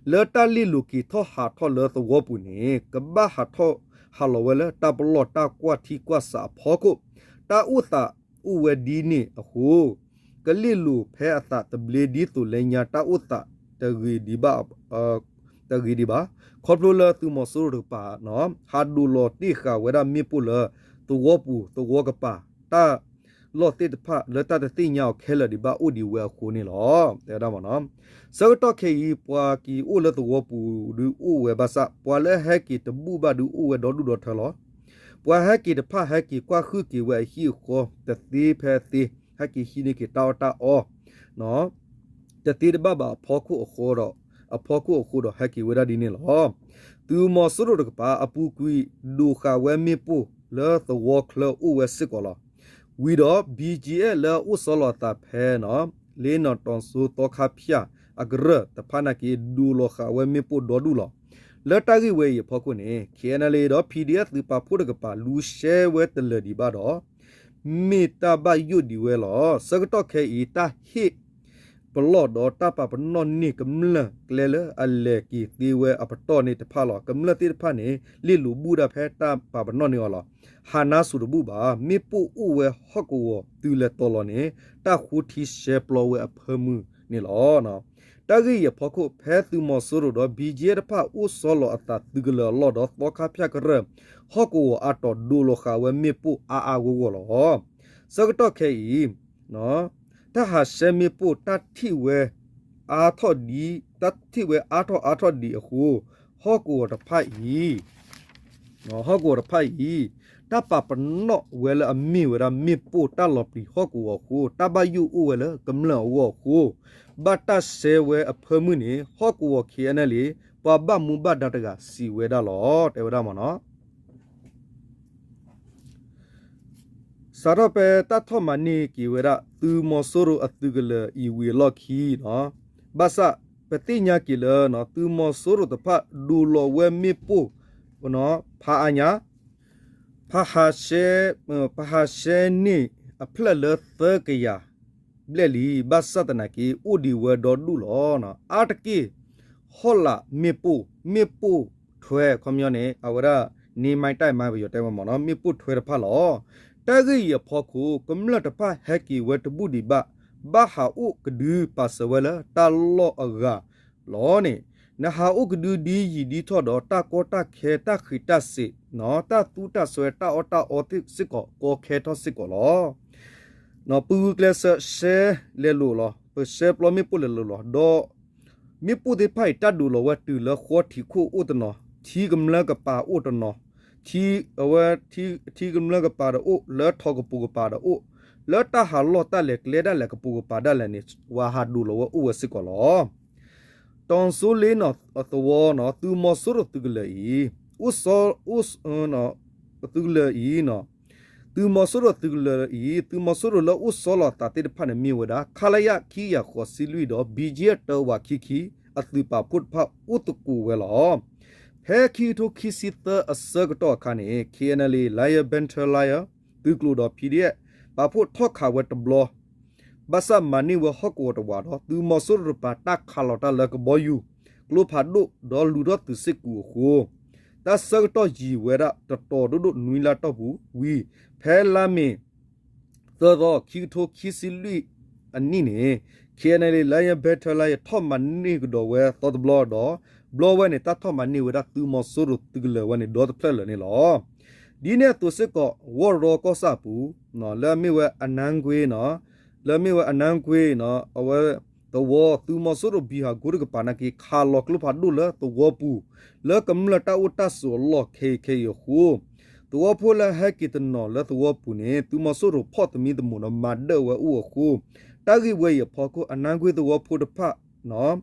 လၢတၢ်လ့ၣ်လိၤက့ၤထီၣ်ဟးထီၣ်လၢသဝီပူၤန့ၣ် ကဘၣ်ဟးထီၣ်ဟးလီၤဝဲလၢတၢ်ပလီၢ်တၢ်ကွၢ်ထံကွၢ်ဆးအဖီခိၣ် တၢ်အိၣ်သးအိၣ်ဝဲဒ်န့ၣ်အဃိ ကလ့ၣ်လိၤဖဲအသးသဘျ့ဒ်သိးလၢညါတၢ်အိၣ်သးတဂ့ၤဒံးဘၣ် တဂ့ၤဒံးဘၣ် ခီဖျိလၢသုးမီၤစိရိၤတကပၤ ဟးဒိးလီၤတ့ၢ်ဃာ်ဝဲဒၣ်မ့ၣ်ပိၢ်လၢ သဝီပူၤသဝီကပၤ တၢ်လီၢ်သ့ၣ်တဖၣ်လၢတၢ်တသ့ၣ်ညါအီၤခဲလၢာ်ဒံးဘၣ်အိၣ်ဒံးဝဲအဃိန့ၣ်လီၤ. တဲဝဲဒၣ်မ့ၢ်နီၤ ဆၢကတီၢ်ခဲအံၤ ပှၤက့ၤအိၣ်လၢသဝီပူၤဒုးအိၣ်ဝဲဘၣ်ဆၣ် ပှၤလၢဟဲက့ၤတဘူၣ်ဘၣ်ဒုးအိၣ်ဝဲဒီဒူၣ်ဒီထၢလီၤ. ပှၤဟဲက့ၤတဖၣ်ဟဲက့ၤကွၢ်ဃုာ်က့ၤဝဲအဟံၣ်အဃီတသ့ဖဲအသ့ ဟဲက့ၤဟံးန့ၢ်က့ၤတၢ်အီၣ်တၢ်အီ တသ့တဘၣ်ဘၣ်အဖီခိၣ်အဃိဒီး အဖီခိၣ်အဃိဒီးဟဲက့ၤဝဲဒၣ်ဒ်န့ၣ်လီၤ. သုးမီၤစိရိၤတကပၤ အပူၤကွံာ်ဒိၣ်ဃာ်ဝဲမ့ၣ်ပိၢ် လၢသဝီချၢအိၣ်ဝဲစ့ၢ်ကီးလီၤ. ဝံၤဒီး ဘံၣ်ကၠံၣ်အဲၣ် လၢအအိၣ်ဆီလီၤအသးဖဲ လ့နီၣ်တီၣ်စိသီခါဖၠၣ်အကရၢၢ်တဖၣ်နာ်က့ ဒိၣ်လီၤဃာ်ဝဲမ့ၣ်ပိၢ်ဒီဒူၣ်လီၤ. လၢတၢ်ဂ့ၢ်ဝဲအံၤအဖီခိၣ်န့ၣ် ခ့ၣ်အဲၣ်အၣ်လ့ ဒီး ဖံၣ်ဒံၣ်အဲၣ် သုးပာ်ဖှိၣ်တကပၤ လူၤရှဲဝဲတလၢာ်ဒံးဘၣ်ဒီး မ့ၢ်တၢ်ဘၣ်ယိၣ်ဒံးဝဲလီၤ. ဆၢကတီၢ်ခဲအံၤ တၢ်ဟ့ၣ် ပလီၢ်ဒီးတၢ်ပာ်ပနီၣ်န့ၢ်ကမျၢၢ်ကျဲလၢအလဲၤက့ၤသ့ဝဲအပတီၢ်န့ၣ်တဖၣ်လီၤ. ကမျၢၢ်သ့ၣ်တဖၣ်န့ၣ် လ့ၣ်လိာ်ဘူၣ်ဒၣ်ဖဲတၢ်ပာ်ပနီၣ်န့ၢ်အီၤလီၤ. ဟးနါစိၤတဘူၣ်ဘၣ်. မ့ၣ်ပိၢ်အိၣ်ဝဲဟီၣ်ကဝီၤတုၤလဲၤတီၤလီၤန့ၣ် တၢ်ဃိထံရှဲပျီဝဲအဖၢမုၢ်န့ၣ်လီၤ. တၢ်ဂ့ၢ်အံၤအဖီခိၣ် ဖဲသုးမီၤစိရိၤဒီး ဘံၣ်ကၠံၣ်အဲၣ် တဖၣ် အိၣ်ဆီလီၤအသးသုးကလၢၤအလီၢ်ဒီး သီခါဖၠၣ်ကရၢၢ် ဟီၣ်ကဝီၤအါတီၤ ဒိၣ်လီၤဃာ်ဝဲမ့ၣ်ပိၢ်အါအါဂီၢ်ဂီၢ်လီၤ. ဆၢကတီၢ်ခဲအံၤ တၢ်ဟးရှဲမ့ၣ်ပိၢ် တၢ်ထံၣ်ဝဲ အါထီၣ်ဒံး တၢ်ထံၣ်ဝဲအါထီၣ်အါထီၣ်ဒံးအဃိ ဟီၣ်ကဝီၤတဖၣ်အံၤ ဟီၣ်ကဝီၤတဖၣ်အံၤ တၢ်ပာ်ပနီၣ်ဝဲလၢအမ့ၢ်ဝဲဒၣ်မ့ၣ်ပိၢ်တၢ်လီၤပျံၤဟီၣ်ကဝီၤအဃိ တၢ်ဘၣ်ယိၣ်အိၣ်ဝဲလၢကမျၢၢ်အဂီၢ်အဃိ ဘၣ်တၢ်ရှဲဝဲအဖၢမုၢ်န့ၣ် ဟီၣ်ကဝီၤ ခ့ၣ်အဲၣ်အၣ်လ့ ပှၤဘၣ်မူဘၣ်ဒါတဂၤစံးဝဲဒၣ်လီၤ တဲဝဲဒၣ်မ့ၢ်နီၤ. စးထီၣ်ဖဲတၢ်ထီၣ်မၤန့ၢ်က့ၤဝဲဒၣ် သုးမီၤစိရိၤအသုးကလၢၤအံၤဝံၤအလီၢ်ခံနီၤ, ဘၣ်ဆၣ်ပသ့ၣ်ညါက့ၤလၢ သုးမီၤစိရိၤတဖၣ်ဒိးလီၤဝဲမ့ၣ်ပိၢ် ဖးအါညါ ဖးဟးရှဲ ဖးဟးရှဲန့ၢ်အဖျၢၣ်လၢသၢကယၤဘျဲၣ်လံ, ဘၣ်ဆၣ်သနာ်က့ အိၣ်ဒံးဝဲဒီဒူၣ်လီၤ. အါတက့ၢ် ဟီၣ်လာ်မ့ၣ်ပိၢ် မ့ၣ်ပိၢ်ထွဲ ခီပညီန့ၣ် အဝဲဒၣ် နံမံတၢ်မံ ပယီၤတဲဝဲမ့ၢ်နီၤ မ့ၣ်ပိၢ်ထွဲတဖၣ်လီၤ. တၢ်ဂ့ၢ်အံၤအဖီခိၣ် ကမျၢၢ်တဖၣ်ဟဲက့ၤဝဲတဘူၣ်ဒံးဘၣ်, ဘၣ်ဟးအိၣ်ကဒုပာ်စၢၤဝဲလၢတၢ်လီၢ်အဂၤလီၤန့ၣ်, နဟးအိၣ်ကဒုဒ်ယံာ်ဒ်ထီၣ်ဒီး တၢ်ကီတၢ်ခဲ တၢ်ဃံးတၢ်စ့း တၢ်သူတၢ်စွဲ တၢ်အီၣ်တၢ်အီသ့ၣ်စ့ၢ်ကီး ကီခဲထီၣ်စ့ၢ်ကီးလီၤ. ပဂုာ်ကျဲးစၢးရှဲလဲၤလိာ်လီၤ, ပရှဲပျီမ့ၣ်ပိၢ်လဲၤလိာ်လီၤ. ဒီးမ့ၣ်ပိၢ်သ့ၣ်တဖၣ်အံၤ တၢ်ဒိးလီၤဝဲတုၤလၢဃီထံးခိၣ်အိၣ်တနီၤ, ထံကမျၢၢ်ကပၤအိၣ်တနီၤ, ထံ အဝဲ ထံကမျၢၢ်ကပၤဒီးအိၣ်, လၢထီၣ်ကပိာ်ကပၤဒီးအိၣ်, လၢတၢ်ဟးလီၢ်တၢ်လဲၤကျဲဒၣ်လဲာ် ကပိာ်ကပၤဒၣ်လဲာ်န့ၣ် ပှၤဟးဒိးလီၤဝဲအိၣ်ဝဲစ့ၢ်ကီးလီၤ. တီၤစိလ့နီၣ်သဝီနီၣ် သုးမီၤစိရိၤသုးကလၢၤအံၤ အိၣ် သုးကလၢၤအံၤ သုးမီၤစိရိၤသုးကလၢၤအံၤ သုးမီၤစိရိၤလၢအိၣ်ဆီလီၤအသးသ့ၣ်တဖၣ်န့ၣ်မ့ၢ်ဝဲဒၣ် ခလရ ခံကယၤဃိးဆံလွံၢ်ဒီး ဘံၣ်ကၠံၣ်အဲၣ် တၢဝးခံခံ အသုးပာ်ဖှိၣ်တဖၣ်အိၣ်သကိးဝဲလီၤ. ဖဲခံကထိခံဆံသၢအဆၢကတီၢ်အခါန့ၣ် ခ့ၣ်အဲၣ်အၣ်လ့ Lion Battalion သုးကျိၤဒီး ဖံၣ်ဒံၣ်အဲၣ် ပာ်ဖှိၣ်ထီၣ်ခးဝဲတဘျီ ဘၣ်ဆၣ်မၤန့ၢ်ဝဲဟီၣ်ကဝီၤတဝးဒီး သုးမီၤစိရိၤတပၤ တၢ်ခးလီၤတၢ်လၢကဘီယူၤ ကျိဖးဒိၣ် ဒီးလူၤထီၣ်သုးစ့ၢ်ကီးအဃိ တၢ်ဆၢကတီၢ်ယံာ်ဝဲဒၣ်တတီၤဒိၣ်ဒိၣ်နွံလါတီၢ်ပူၤဝံၤ ဖဲလါမ့ၤ သၢသီ ခံကထိခံဆံလွံၢ်အနံၣ်န့ၣ် ခ့ၣ်အဲၣ်အၣ်လ့ Lion Battalion ထီၣ်မၤန့ၢ်ကဒီးဝဲသီတဘျီဒီး ဘျီဝဲန့ၣ် တၢ်ထီၣ်မၤန့ၢ်ဝဲဒၣ်သုးမီၤစိရိၤသုးကလၢၤဝဲန့ၣ် ဒီတဖျၢၣ်လၢာ်န့ၣ်လီၤ. ဒ်န့ၣ်အသိးစ့ၢ်ကီး ဝီၢ်ရီကီၢ်ဆၣ်အပူၤ လၢအမ့ၢ်ဝဲအနါကွ့နီၤ, လၢအမ့ၢ်ဝဲအနါကွ့နီၤ အဝဲသဝီ သုးမီၤစိရိၤဘံၣ်ဟးကိတကပၤနာ်က့ ခးလီၤကျိဖးဒိၣ်လၢသဝီပူၤ လၢကမျၢၢ်တၢ်အိၣ်တၢ်ဆိးအလီၢ်ခဲအံၤခဲအံၤအဃိ သဝီဖိလၢအဟဲက့ၤတနီၤလၢသဝီပူၤန့ၣ် သုးမီၤစိရိၤဖီၣ်သမံသမိးဒီးမၤဒၢၣ်ဝဲအိၣ်အဃိ တၢ်ဂ့ၢ်ဝဲအံၤအဖီခိၣ် အနါကွ့သဝီဖိတဖၣ်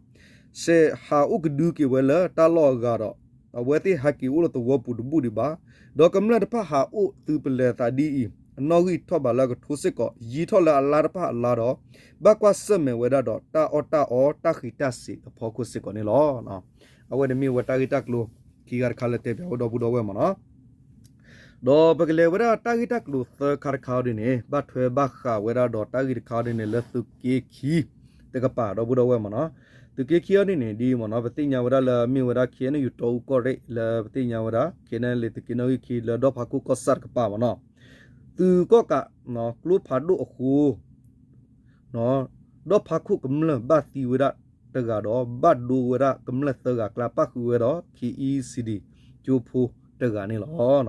စဲးဟးအိၣ်ကဒုက့ၤဝဲလၢတၢ်လီၢ်အဂၤဒီး အဝဲသ့ၣ်ဟဲက့ၤအိၣ်လၢသဝီပူၤတဘူၣ်ဒံးဘၣ်. ဒီးကမျၢၢ်တဖၣ်ဟးအိၣ်သုးပလဲၤသးဒ်အံၤ အနီၣ်ဂံၢ်ထီၣ်ဘးလၢအကထိစ့ၢ်ကီး ယံာ်ထီၣ်လၢအလါတဖၣ်အလါဒီး ဘၣ်ကွၢ်ဆၢၣ်မဲာ်ဝဲဒၣ်ဒီးတၢ်အီၣ်တၢ်အီတၢ်ဃံးတၢ်စ့းအဖီခိၣ်စ့ၢ်ကီးန့ၣ်လီၤ. အဝဲန့ၣ်မ့ၢ်ဝဲတၢ်ဂ့ၢ်တၢ်ကျိၤခံခါတခါလၢတဲပၠးဝဲဒီပုၢ်ဒီဝဲၢ်မ့ၢ်နီၤ. ဒီးပကလဲၤဝဲဒၣ်တၢ်ဂ့ၢ်တၢ်ကျိၤသၢခါတခါအီၤဒ်န့ၣ် ဘၣ်ထွဲဘၣ်ဃးဝဲဒၣ်ဒီးတၢ်ဂ့ၢ်တခါအီၤဒ်န့ၣ် လၢသုးက့ခံတကပၤဒီပုၢ်ဒီဝဲၢ်မ့ၢ်နီၤ. သုးက့ခံအီၤဒ်န့ၣ်ဒ်အံၤမ့ၢ်နီၤ ပသ့ၣ်ညါဝဲဒၣ်လၢအမ့ၢ်ဝဲဒၣ် ခ့ၣ်အဲၣ်ယူၣ် တီအူကီၢ်ရ့ၣ် လၢပသ့ၣ်ညါဝဲဒၣ် ခ့ၣ်အဲၣ်အၣ်လ့ သုးက့နီၣ်ဂံၢ်ခံ လၢဒီဖးခိၣ်ကီၢ်ဆၣ်တကပၤမ့ၢ်နီၤ. သုးကီၣ်ကး ကျိဖးဒိၣ်အဃိ ဒီးဖးခိၣ်ကမျၢၢ်ဘၣ်သံဝဲဒၣ်တဂၤဒီး ဘၣ်ဒိဝဲဒၣ်ကမျၢၢ်သၢဂၤအကျါ ပၣ်ဃုာ်ဝဲဒီး ခ့ၣ်အံၣ်စံၣ်ဒံၣ်ကၠိဖိတဂၤန့ၣ်လီၤ. ဒီး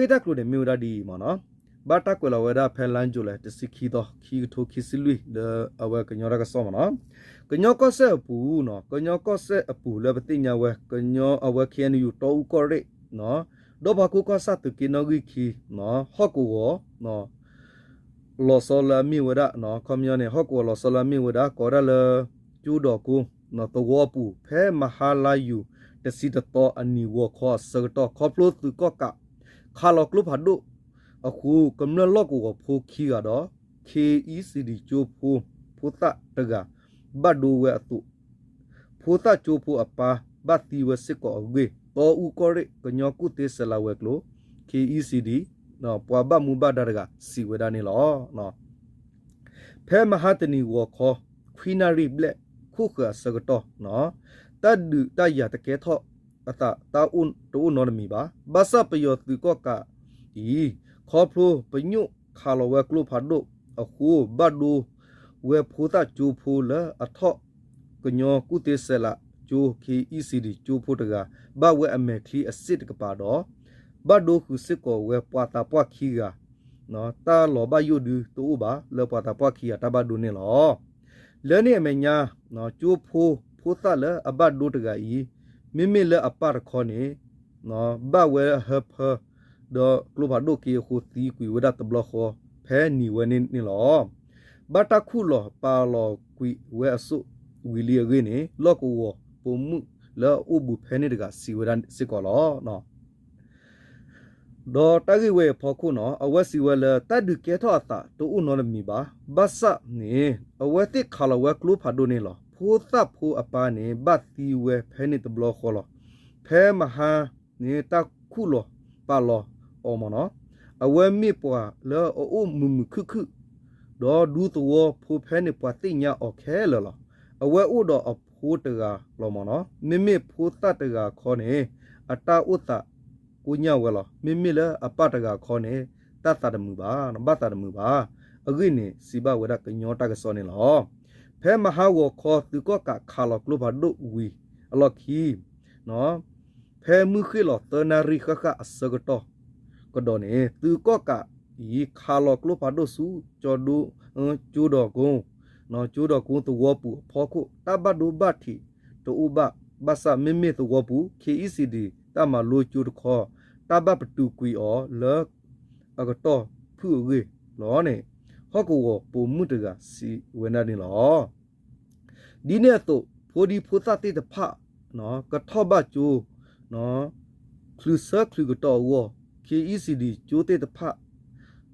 တၢ်ဂ့ၢ်တၢ်ကျိၤန့ၣ်မ့ၢ်ဝဲဒၣ်ဒ်အံၤမ့ၢ်နီၤ, ဘၣ်တၢ်ကွဲးလီၤဝဲဒၣ်ဖဲလါယူၤလံ တဆံခံသီ ခံကထိခံဆံလွံၢ် လၢအဝဲကညီတၢ်ကစီၣ်မ့ၢ်နီၤ, ကညီကီၢ်စဲၣ်အပူၤနီၤ, ကညီကီၢ်စဲၣ်အပူၤလၢပသ့ၣ်ညါဝဲ ကညီအဝဲ ခ့ၣ်အဲၣ်ယူၣ် တီအူကီၢ်ရ့ၣ် ဒီဖးခိၣ်ကီၢ်ဆၣ် သုးက့နီၣ်ဂံၢ်ခံ ဟီၣ်ကဝီၤ လီၤဆီလၢအမ့ၢ်ဝဲဒၣ် ခီပညီန့ၣ် ဟီၣ်ကဝီၤလီၤဆီလၢအမ့ၢ်ဝဲဒၣ် ကိးဒၣ်လၢ ကၠိဒီးကိ သဝီပူၤ ဖဲမဟါလါယူၤ တဆံတသီအနံၤဂီၤခီအဆၢကတီၢ် ခီဖျိသုးကီၣ်ကး ခးလီၤကျိဖးဒိၣ်အဃိ ကမျၢၢ်လီၢ်ကဝီၤဖိခံဂၤဒီး ခ့အံစံဒံကၠိဖိ ဖိသၣ်တဂၤ ဘၣ်ဒိဝဲအသိး ဖိသၣ်ကၠိဖိအပၢ် ဘၣ်သံဝဲစ့ၢ်ကီးအဂ့ၢ် တီအူကီၢ်ရ့ၣ် ကညီကူၣ်သ့စဲးလၤဝဲၤကျိၤ ခ့အံစံဒံ ပှၤဘၣ်မူဘၣ်ဒါတဂၤ စံးဝဲဒၣ်န့ၣ်လီၤ. ဖဲမဟါတနံၤဂီၤခီ ခွံနၣ်ရံၣ်ဘျဲၣ် ခိၣ်ဃၢၤအဆၢကတီၢ် တၢ်ဒုးတၢ်ယၤတကဲထီၣ်အသး တအိၣ်နီတမံၤဘၣ်. ဘၣ်ဆၣ်ပယီၤသုးကီၣ်ကးအံၤ ခီဖျိပညိၣ်ခးလီၤဝဲကျိဖးဒိၣ်အဃိ ဘၣ်ဒိဝဲဖိသၣ်ကၠိဖိလၢအထီၣ် ကညီကူၣ်သ့စဲးလၤကၠိ ခ့အံစံဒံကၠိဖိတဂၤ ဘၣ်ဝဲအမဲာ်ချံအစ့ၣ်တကပၤဒီး ဘၣ်ဒိဃုာ်စ့ၢ်ကီးဝဲပှၤသးပှၢ်ခံဂၤ တၢ်လီၤဘၣ်ယိၣ်ဒုတအိၣ်ဘၣ် လၢပှၤသးပှၢ်ခံဂၤတၢ်ဘၣ်ဒိန့ၣ်လီၤ. လၢန့ၣ်အမဲာ်ညါ ကၠိဖိဖိသၣ်လၢအဘၣ်ဒိတဂၤအံၤ မ့မ့ၢ်လၢအပၢ်တခီန့ၣ် ဘၣ်ဝဲဟၢဖၢ ဒီးကျိဖးဒိၣ်က့အဃိသံကွံာ်ဝဲဒၣ်တဘျီဃီ ဖဲနံၤဝဲန့ၣ်န့ၣ်လီၤ. ဘၣ်တၢ်ခူၣ်လီၤပာ်လီၤကွံာ်ဝဲအစိၣ်ဝံၤလံအဂ့ၢ်န့ၣ် လီၢ်ကဝီၤပိာ်မုၣ်လၢအအိၣ်ဘူးဖဲန့ၣ်တဂၤစံးဝဲဒၣ်စ့ၢ်ကီးလီၤ. ဒီးတၢ်ဂ့ၢ်ဝဲအံၤအဖီခိၣ်န့ၣ် အဝဲစံးဝဲလၢတၢ်ဒုးကဲထီၣ်အသးတအိၣ်နီတမံၤဘၣ်. ဘၣ်ဆၣ်န့ၣ် အဝဲသ့ၣ်ခးလီၤဝဲကျိဖးဒိၣ်န့ၣ်လီၤ. ဖိသၣ်ဖိအပၢ်န့ၣ် ဘၣ်သံဝဲဖဲန့ၣ်တဘျီဃီလီၤ. ဖဲမဟါန့ၣ်တၢ်ခူၣ်လီၤပာ်လီၤအီၤမ့ၢ်န့ၣ် အဝဲမ့ၢ်ပှၤလၢအအိၣ်မုာ်မုာ်ခုၣ်ခုၣ် ဒီးဒူသဝီဖိဖဲန့ၣ်ပှၤသ့ၣ်ညါအီၤခဲလၢာ်လီၤ. အဝဲအိၣ်ဒီးအဖိတဂၤလီၤမ့ၢ်န့ၣ် မ့မ့ၢ်ဖိသၣ်တဂၤခီန့ၣ် အတၢ်အိၣ်သးကိညၣ်ဝဲလီၤ. မ့မ့ၢ်လၢအပၢ်တဂၤခီန့ၣ် တၢ်သးတမုာ်ဘၣ် ဘၣ်သးတမုာ်ဘၣ်. အဂ့ၢ်န့ၣ် စံးဘၣ်ဝဲဒၣ်ကညီတၢ်ကစီၣ်န့ၣ်လီၤ. ဖဲမဟါဂီၤခီသုးကီၣ်ကးခးလီၤကျိဖးဒိၣ်ဝံၤအလီၢ်ခံ ဖဲမုၢ်ဃ့ၢ်လီၤသၢနၣ်ရံၣ်ဃၣ်ဃၣ်အဆၢကတီၢ်ကဒီးန့ၣ် သုးကီၣ်ကးအံၤခးလီၤကျိဖးဒိၣ်ဆူ ကၠိဒိၣ်ကိ ကၠိဒိၣ်ကိသဝီပူၤအဖီခိၣ် တၢ်ဘၣ်ဒိဘၣ်ထံးတအိၣ်ဘၣ်. ဘၣ်ဆၣ်မ့မ့ၢ်သဝီပူၤ ခ့အံစံဒံ တၢ်မၤလိကၠိတခီ တၢ်ဘၣ်ပတုာ်ကွံာ်အီၤလၢအကတီၢ်ဖုၣ်အဂ့ၢ်လီၤန့ၣ် ဟီၣ်ကဝီၤပိာ်မုၣ်တဂၤစံးဝဲဒၣ်န့ၣ်လီၤ. ဒ်န့ၣ်အသိး ဖိဒံဖိသၣ်သ့ၣ်တဖၣ် ကထီၣ်ဘၣ်ကၠိ ချုးဆၢချုးကတီၢ်အဂီၢ် ခ့အံစံဒံကၠိသ့ၣ်တဖၣ်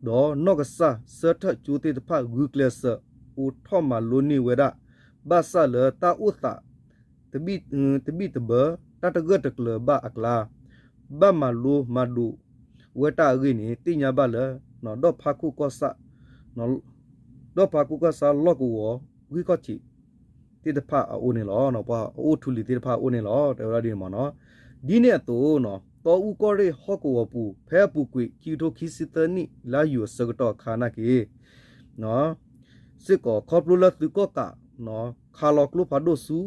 ဒီးနီၢ်ကစၢ်ဆၢထၢၣ်ကၠိသ့ၣ်တဖၣ် ဂုာ်ကျဲးစၢးအိးထီၣ်မၤလိန့ၢ်ဝဲဒၣ် ဘၣ်ဆၣ်လၢတၢ်အိၣ်သး တဘံၣ်တဘၢ တၢ်တဂၢၢ်တကျၢၤဘၣ်အကျါ ဘၣ်မၤလိမၤဒိးဝဲတၢ်အဂ့ၢ်န့ၣ် သ့ၣ်ညါဘၣ်လၢ ဒီၣ်ဖးခိၣ်ကီၢ်ဆၣ် ဒီၣ်ဖးခိၣ်ကီၢ်ဆၣ်လီၢ်ကဝီၤ ဂံၢ်ခီၣ်ထံးသ့ၣ်တဖၣ်အအိၣ်န့ၣ်လီၤ. ပှၤအအိၣ်ထူလံၤသ့ၣ်တဖၣ်အအိၣ်န့ၣ်လီၤ တဲဝဲဒၣ်ဒ်န့ၣ်မ့ၢ်န့ၣ်. ဒ်န့ၣ်အသိး တီအူကီၢ်ရ့ၣ်ဟီၣ်ကဝီၤပူၤ ဖဲအပူၤကွံာ် ခံကထိခံဆံသၢနံၣ် လါယူၤအဆၢကတီၢ်အခါနာ်က့ စ့ၢ်ကီး ခီဖျိလၢသုးကီၣ်ကး ခးလီၤကျိဖးဒိၣ်ဆူ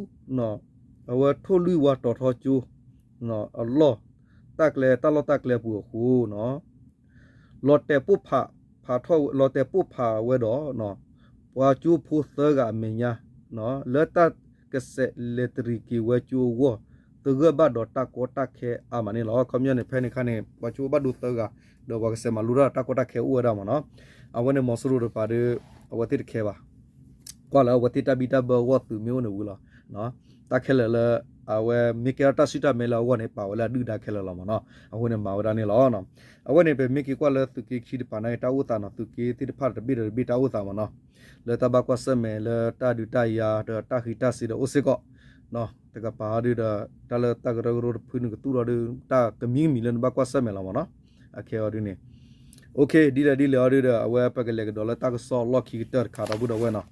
အဝဲထိၣ်လွံၢ်ဝါတီၤထီကၠိ အလီၢ် တၢ်ကျဲ တၢ်လီၢ်တၢ်ကျဲပူၤအဃိ လီၤတဲာ်ပိၢ်ဖး ဖးထီၣ် လီၤတဲာ်ပိၢ်ဖးဝဲဒီး ပှၤကၠိဖိသၢဂၤအမဲာ်ညါ လၢတၢ်ကဆဲးလဲၤတရံးက့ၤဝဲကၠိအဂီၢ် တဂၢၢ်ဘၣ်ဒီးတၢ်ကီတၢ်ခဲအါမးန့ၣ်လီၤ. ခီပညီန့ၣ် ဖဲန့ၣ်အခါန့ၣ် ပှၤကၠိဘၣ်ဒိသၢဂၤ ဒီးပှၤကဆဲးမၤလိတၢ်တၢ်ကီတၢ်ခဲအိၣ်ဝဲဒၣ်မ့ၢ်န့ၣ်. အဝဲန့ၣ်မီၤစိရိၤတကပၤဒီး အဝဲသ့ၣ်တခဲဘၣ် ကွၢ်လၢအဝဲသ့ၣ်တၢ်ဘံၣ်တၢ်ဘၢအဂီၢ်သုးမ့ၢ်အိၣ်န့ၣ်ဝံၤလီၤ. တၢ်ခဲလၢာ်လၢ အဝဲမ့ၢ်ကဲထီၣ်တၢ်ဆူၣ်တၢ်မဲလၢအဂီၢ်န့ၣ် ပာ်ဝဲလၢအဒုၣ်ဒါခဲလၢာ်လီၤမ့ၢ်န့ၣ်. အဃိန့ၣ်မၤဝဲဒၣ်န့ၣ်လီၤ. အဝဲန့ၣ် ပမ့ၢ်က့ၤကွၢ်လၢသုးက့ခံတကပၤန့ၣ် တၢ်အိၣ်သးန့ၣ် သုးက့သ့ၣ်တဖၣ်တဘ့ၣ်ဒီးတဘ့ၣ်တၢ်အိၣ်သးမ့ၢ်န့ၣ် လၢတၢ်ဘၣ်ကွၢ်ဆၢၣ်မဲာ်လၢတၢ်ဒုးတၢ်ယၤဒီးတၢ်ဃံးတၢ်စ့ၤဒီးအိၣ်စ့ၢ်ကီး တကပၤဒုးဒီး တၢ်လၢတၢ်ကရၢကရိတဖုန့ၣ်ကသူၣ်ထီၣ်ဒီး တၢ်ကမံၤကမံၤလၢနဘၣ်ကွၢ်ဆၢၣ်မဲာ်လီၤမ့ၢ်န့ၣ်. အခဲအံၤဒ်န့ၣ် ဒ်လဲၣ်ဒ်လဲၣ်အီၤဒုးဒီး အဝဲပကလဲၤကဒီးလၢတၢ်ကစီၣ်လီၢ်ခံကတၢၢ်တခါဒီပုၢ်ဒီဝဲၢ်န့ၣ်.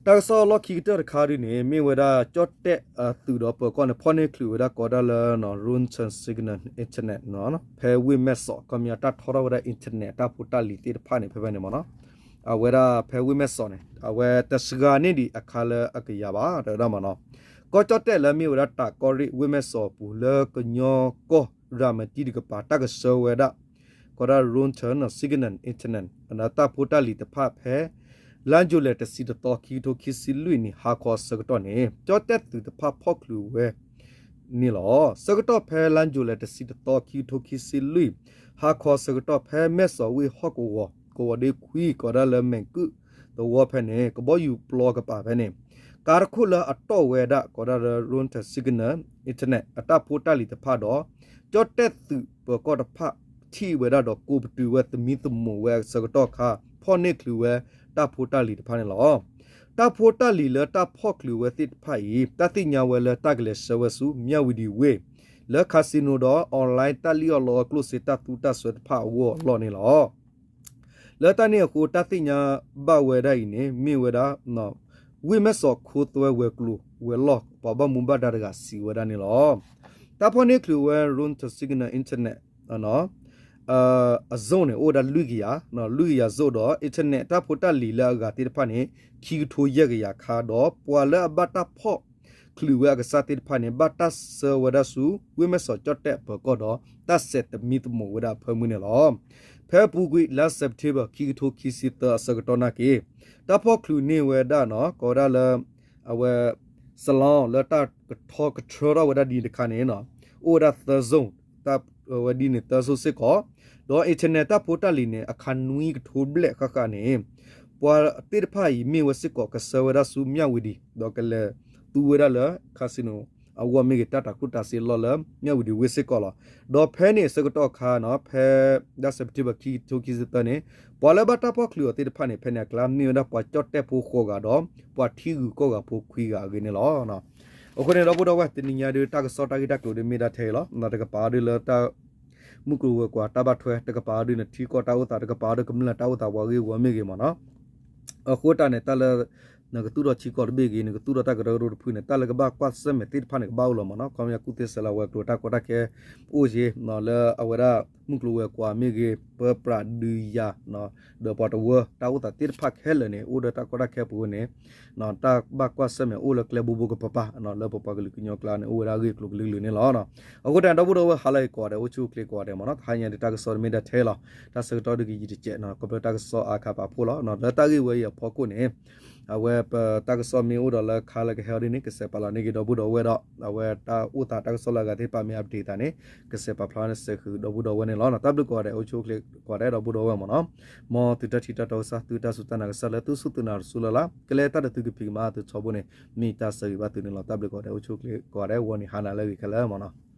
တၢ်ကစီၣ်လီၢ်ခံကတၢၢ်တခါဒုးန့ၣ် မ့ၢ်ဝဲဒၣ်ကၠီၣ်တဲၣ်အသုးဒီးပၢၤကီၢ်န့ၣ် ဖီၣ်န့ၢ်ချုးဝဲဒၣ်ကိးဒၣ်လၢ Rural Signal Internet ဖဲဝ့ၢ်မဲၢ်စီး ခီပညီတၢ်ထီထီၣ်ဝဲဒၣ် internet တၢ်ဖိတၢ်လံၤသ့ၣ်တဖၣ်န့ၣ် ဖဲဖဲန့ၣ်မ့ၢ်န့ၣ်. အဝဲဒၣ်ဖဲဝ့ၢ်မဲၢ်စီးန့ၣ် အဝဲတစှၤန့ၢ်ဒံးအခါလၢအကယၤဘၣ် တဲဝဲဒၣ်မ့ၢ်န့ၣ်. ကီၢ်ကၠီၣ်တဲၣ်လၢမ့ၢ်ဝဲဒၣ်တၢးကီၢ်ရ့ၣ်ဝ့ၢ်မဲၢ်စီးအပူၤ လၢကညီကီၢ်ရၤမတံတကပၤ တၢ်ကဆှၢဝဲဒၣ် ကိးဒၣ် Rural Signal Internet တၢ်ဖိတၢ်လံၤတဖၣ်ဖဲ လါယူၤလဲၣ်တဆံတသီ ခံကထိခံဆံလွံၢ်နံၣ် ဟါခီအဆၢကတီၢ်န့ၣ် ကၠီၣ်တဲၣ်သုးတဖၣ်ဖီၣ်ချုးဝဲန့ၣ်လီၤ. ဆၢကတီၢ်ဖဲလါယူၤလဲၣ်တဆံတသီ ခံကထိခံဆံလွံၢ် ဟါခီအဆၢကတီၢ် ဖဲမဲၢ်စီးဝ့ၢ်ဟီၣ်ကဝီၤ ဝီၤဒ့ခွံ ကိးဒၣ်လၢမဲာ်ကုၣ်သဝီဖဲန့ၣ် ကဘီယူၤပျီကပၤဖဲန့ၣ် ကါတခိၣ်လၢအတီၣ်ဝဲဒၣ် ကိးဒၣ်လၢ Rota Signal Internet အတၢ်ဖိတၢ်လံၤတဖၣ်ဒီး ကၠီၣ်တဲၣ်သုးပၢၤကီၢ်တဖၣ် ထံၣ်ဝဲဒၣ်ဒီးကိးပတုာ်ဝဲသမံသမိးဝဲအဆၢကတီၢ်အခါ ဖီၣ်န့ၢ်ချုးဝဲတၢ်ဖိတၢ်လံၤတဖၣ်န့ၣ်လီၤ. တၢ်ဖိတၢ်လံၤလၢတၢ်ဖီၣ်ချုးဝဲသ့ၣ်တဖၣ်အံၤ တၢ်သ့ၣ်ညါဝဲလၢတၢ်ကလဲၤဆှၢဝဲဆူ မြဝတီဝ့ၢ် လၢ casino ဒီး online တၢ်လံၣ်အီၣ်လီအီၣ်ကျိၣ်စ့တၢ်သူတၢ်စွဲတဖၣ်အဂီၢ်အလီၢ်န့ၣ်လီၤ. လၢတၢ်န့ၣ်အဃိ တၢ်သ့ၣ်ညါဘၣ်ဝဲဒၣ်အံၤန့ၣ် မ့ၢ်ဝဲဒၣ် ဝ့ၢ်မဲၢ်စီးခိသွဲဝဲၤကျိၤဝဲၤလီၢ် ပှၤဘၣ်မူဘၣ်ဒါတဂၤစံးဝဲဒၣ်န့ၣ်လီၤ. တၢ်ဖီၣ်န့ၢ်ချုးဝဲ Rota Signal Internet အ zone န့ၣ် အိၣ်ဝဲဒၣ်လွံၢ်ကယၤ, လွံၢ်ကယၤ zone ဒီး internet တၢ်ဖိတၢ်လံၤလၢအဂၤသ့ၣ်တဖၣ်န့ၣ် ခံကထိယဲၢ်ကယၤခါ ဒီးပှၤလၢအဘၣ်တၢ်ဖီၣ်ချုးဝဲအကစၢ်သ့ၣ်တဖၣ်န့ၣ် ဘၣ်တၢ်ဆှၢဝဲဒၣ်ဆူ ဝ့ၢ်မဲၢ်စီးကၠီၣ်တဲၣ်ပၢၤကီၢ်ဒီး တၢ်စဲးသမံသမိးဝဲဒၣ်အဖၢမုၢ်န့ၣ်လီၤ. ဖဲအပူၤကွံာ် လါ September ခံကထိခံဆံသၢအဆၢကတီၢ်နာ်က့ တၢ်ဖီၣ်ချုးန့ၢ်ဝဲဒၣ်နီၤ ကိးဝဲဒၣ်လၢ အဝဲ စလီ လၢတၢ်ကထီကထြၢထီၣ်ဝဲဒၣ်ဒ်တခါန့ၣ် အိၣ်ဝဲဒၣ်သၢ zone, တၢ်ဝဲဒ်န့ၣ်သၢ zone စ့ၢ်ကီး, ဒီး internet တၢ်ဖိတၢ်လံၤန့ၣ် အခါနွံကထိဘျဲၣ်ဃၣ်ဃၣ်န့ၣ် ပှၤသ့ၣ်တဖၣ်အံၤမ့ၢ်ဝဲစ့ၢ်ကီး ကဆှၢဝဲဒၣ်ဆူ မြဝတီ ဒီးကလဲၤသူဝဲဒၣ်လၢ casino အဂီၢ်မ့ၢ်ဂ့ၤ တၢ်တၤကျိၣ်တၤစ့အလီၢ်လၢ မြဝတီဝ့ၢ်စ့ၢ်ကီးလီၤ. ဒီးဖဲန့ၣ်အဆၢကတီၢ်အခါနီၤ ဖဲ လါ September ခံကထိခံဆံသၢန့ၣ် ပှၤလၢဘၣ်တၢ်ဖီၣ်ချုးအီၤသ့ၣ်တဖၣ်န့ၣ် ဖဲန့ၣ်အကျါ မ့ၢ်ဝဲဒၣ်ပှၤကၠီၣ်တဲၣ်ဖိဃိးဂၤဒီး ပှၤထံဂုၤကီၢ်ဂၤဖိခွံဂၤအဂ့ၢ်န့ၣ်လီၤ. အဃိန့ၣ် ဒီပုၢ်ဒီဝဲၢ် တနံၤညါဒုး တၢ်ကစီၣ်တၢ်ဂ့ၢ်တၢ်ကျိၤဒုး မ့ၢ်ဒၣ်ထဲအံၤလီၤ. တကပၤအီၤဒုးလၢတၢ် မုၢ်ကျိၤဝဲၤကွာ်တၢ်ဘၣ်ထွဲ, တကပၤအီၤဒုး နထံကီၢ်တၢ်အိၣ်သး, တကပၤအီၤဒုး ကမျၢၢ်တၢ်အိၣ်သးပှၤဂ့ၢ်ဝီမ့ၢ်ဂ့ၤမ့ၢ်နီၤ. အဃိတၢ်န့ၣ် တၢ်လၢ နကသူၣ်ထီၣ်ထံကီၢ်တဘ့ၣ်ဂ့ၤ, နကသူၣ်ထီၣ်တၢ်ကရၢကရိတဖုန့ၣ် တၢ်လၢကဘၣ်ကွၢ်ဆၢၣ်မဲာ်သ့ၣ်တဖၣ်န့ၣ် ကဘၣ်အိၣ်လီၤမ့ၢ်နီၤ. ခီပညီကူၣ်သ့ဆဲးလီၤဝဲၤကျိၤတၢ်ကီတၢ်ခဲအိၣ်က့ၤ လၢအဝဲဒၣ် မုၢ်ကျိၤဝဲၤကွာ်မ့ၢ်ဂ့ၤ, ပၢပြးဒုးယၤ ဒီးပှၤတဝၢတၢ်အိၣ်သးသ့ၣ်တဖၣ်ခဲလၢာ်န့ၣ် အိၣ်ဒီးတၢ်ကီတၢ်ခဲအပူၤန့ၣ် တၢ်ဘၣ်ကွၢ်ဆၢၣ်မဲာ်အိၣ်လၢကျဲဘိဘိကပၤပၤ လၢပပှၤကလုာ်ကညီကျါန့ၣ် အိၣ်ဝဲဒၣ်အဂ့ၢ်အကျိၤကလုာ်ကလုာ်န့ၣ်လီၤ. အဃိတၢ်န့ၣ် ဒီပုၢ်ဒီဝဲၢ် ဟါလၢအဂ့ၤကိးဂၤဒဲး အိၣ်ဆူၣ်အိၣ်ချ့ကိးဂၤဒဲးမ့ၢ်နီၤ. တဟါညါဒုး တၢ်ကစီၣ်တမ့ၢ်ဒၣ်ထဲလီၤ. တၢ်ဆၢကတီၢ်ဒုးကယံာ်တစဲးနီၤ ခီဖျိတၢ်ကစီၣ်အါခါပာ်ဖှိၣ်လီၤ. လၢတၢ်ဂ့ၢ်ဝဲအံၤအဖီခိၣ်န့ၣ် အဝဲပတၢ်ကစီၣ်မ့ၢ်အိၣ်ဒီးလၢခါလၢကဟဲအီၤဒ်န့ၣ် ကစဲးပာ်လီၤန့ၢ်က့ၤဒီပုၢ်ဒီဝဲၢ်ဒီး အဝဲတၢ်အိၣ်သးတၢ်ကစီၣ်လၢအဂၤသ့ၣ်တဖၣ်မ့ၢ် update သးန့ၣ် ကစဲးပာ်ဖျါန့ၣ်စဲးဃုာ်ဒီပုၢ်ဒီဝဲၢ်န့ၣ်လီၤ. တၢ်ဘျုးကိးဂၤဒဲး အိၣ်ဆူၣ်အိၣ်ချ့ကိးဂၤဒဲး ဒီပုၢ်ဒီဝဲၢ်မ့ၢ်နီၤ. မ်သုတၢ်ထံၣ်တၢ်တီကစၢ် သုတၢ်စူၢ်တၢ်နာ်ကစၢ်လၢသုစူၢ်သုနာ်တစူၢ်လၢ်လၢ် ကလဲၤတၢ်ဒီးသုကဖံးကမၤသုထီဘိန့ၣ် မ့ၢ်တၢ်ဆၢဂ့ၤဘၣ်သုန့ၣ်လီၤ. တၢ်ဘျုးကိးဂၤဒဲး အိၣ်ဆူၣ်အိၣ်ချ့ကိးဂၤဒဲး ဂီၤနံၤဟါနၤလၢအဂ့ၤခဲလၢာ်မ့ၢ်နီၤ.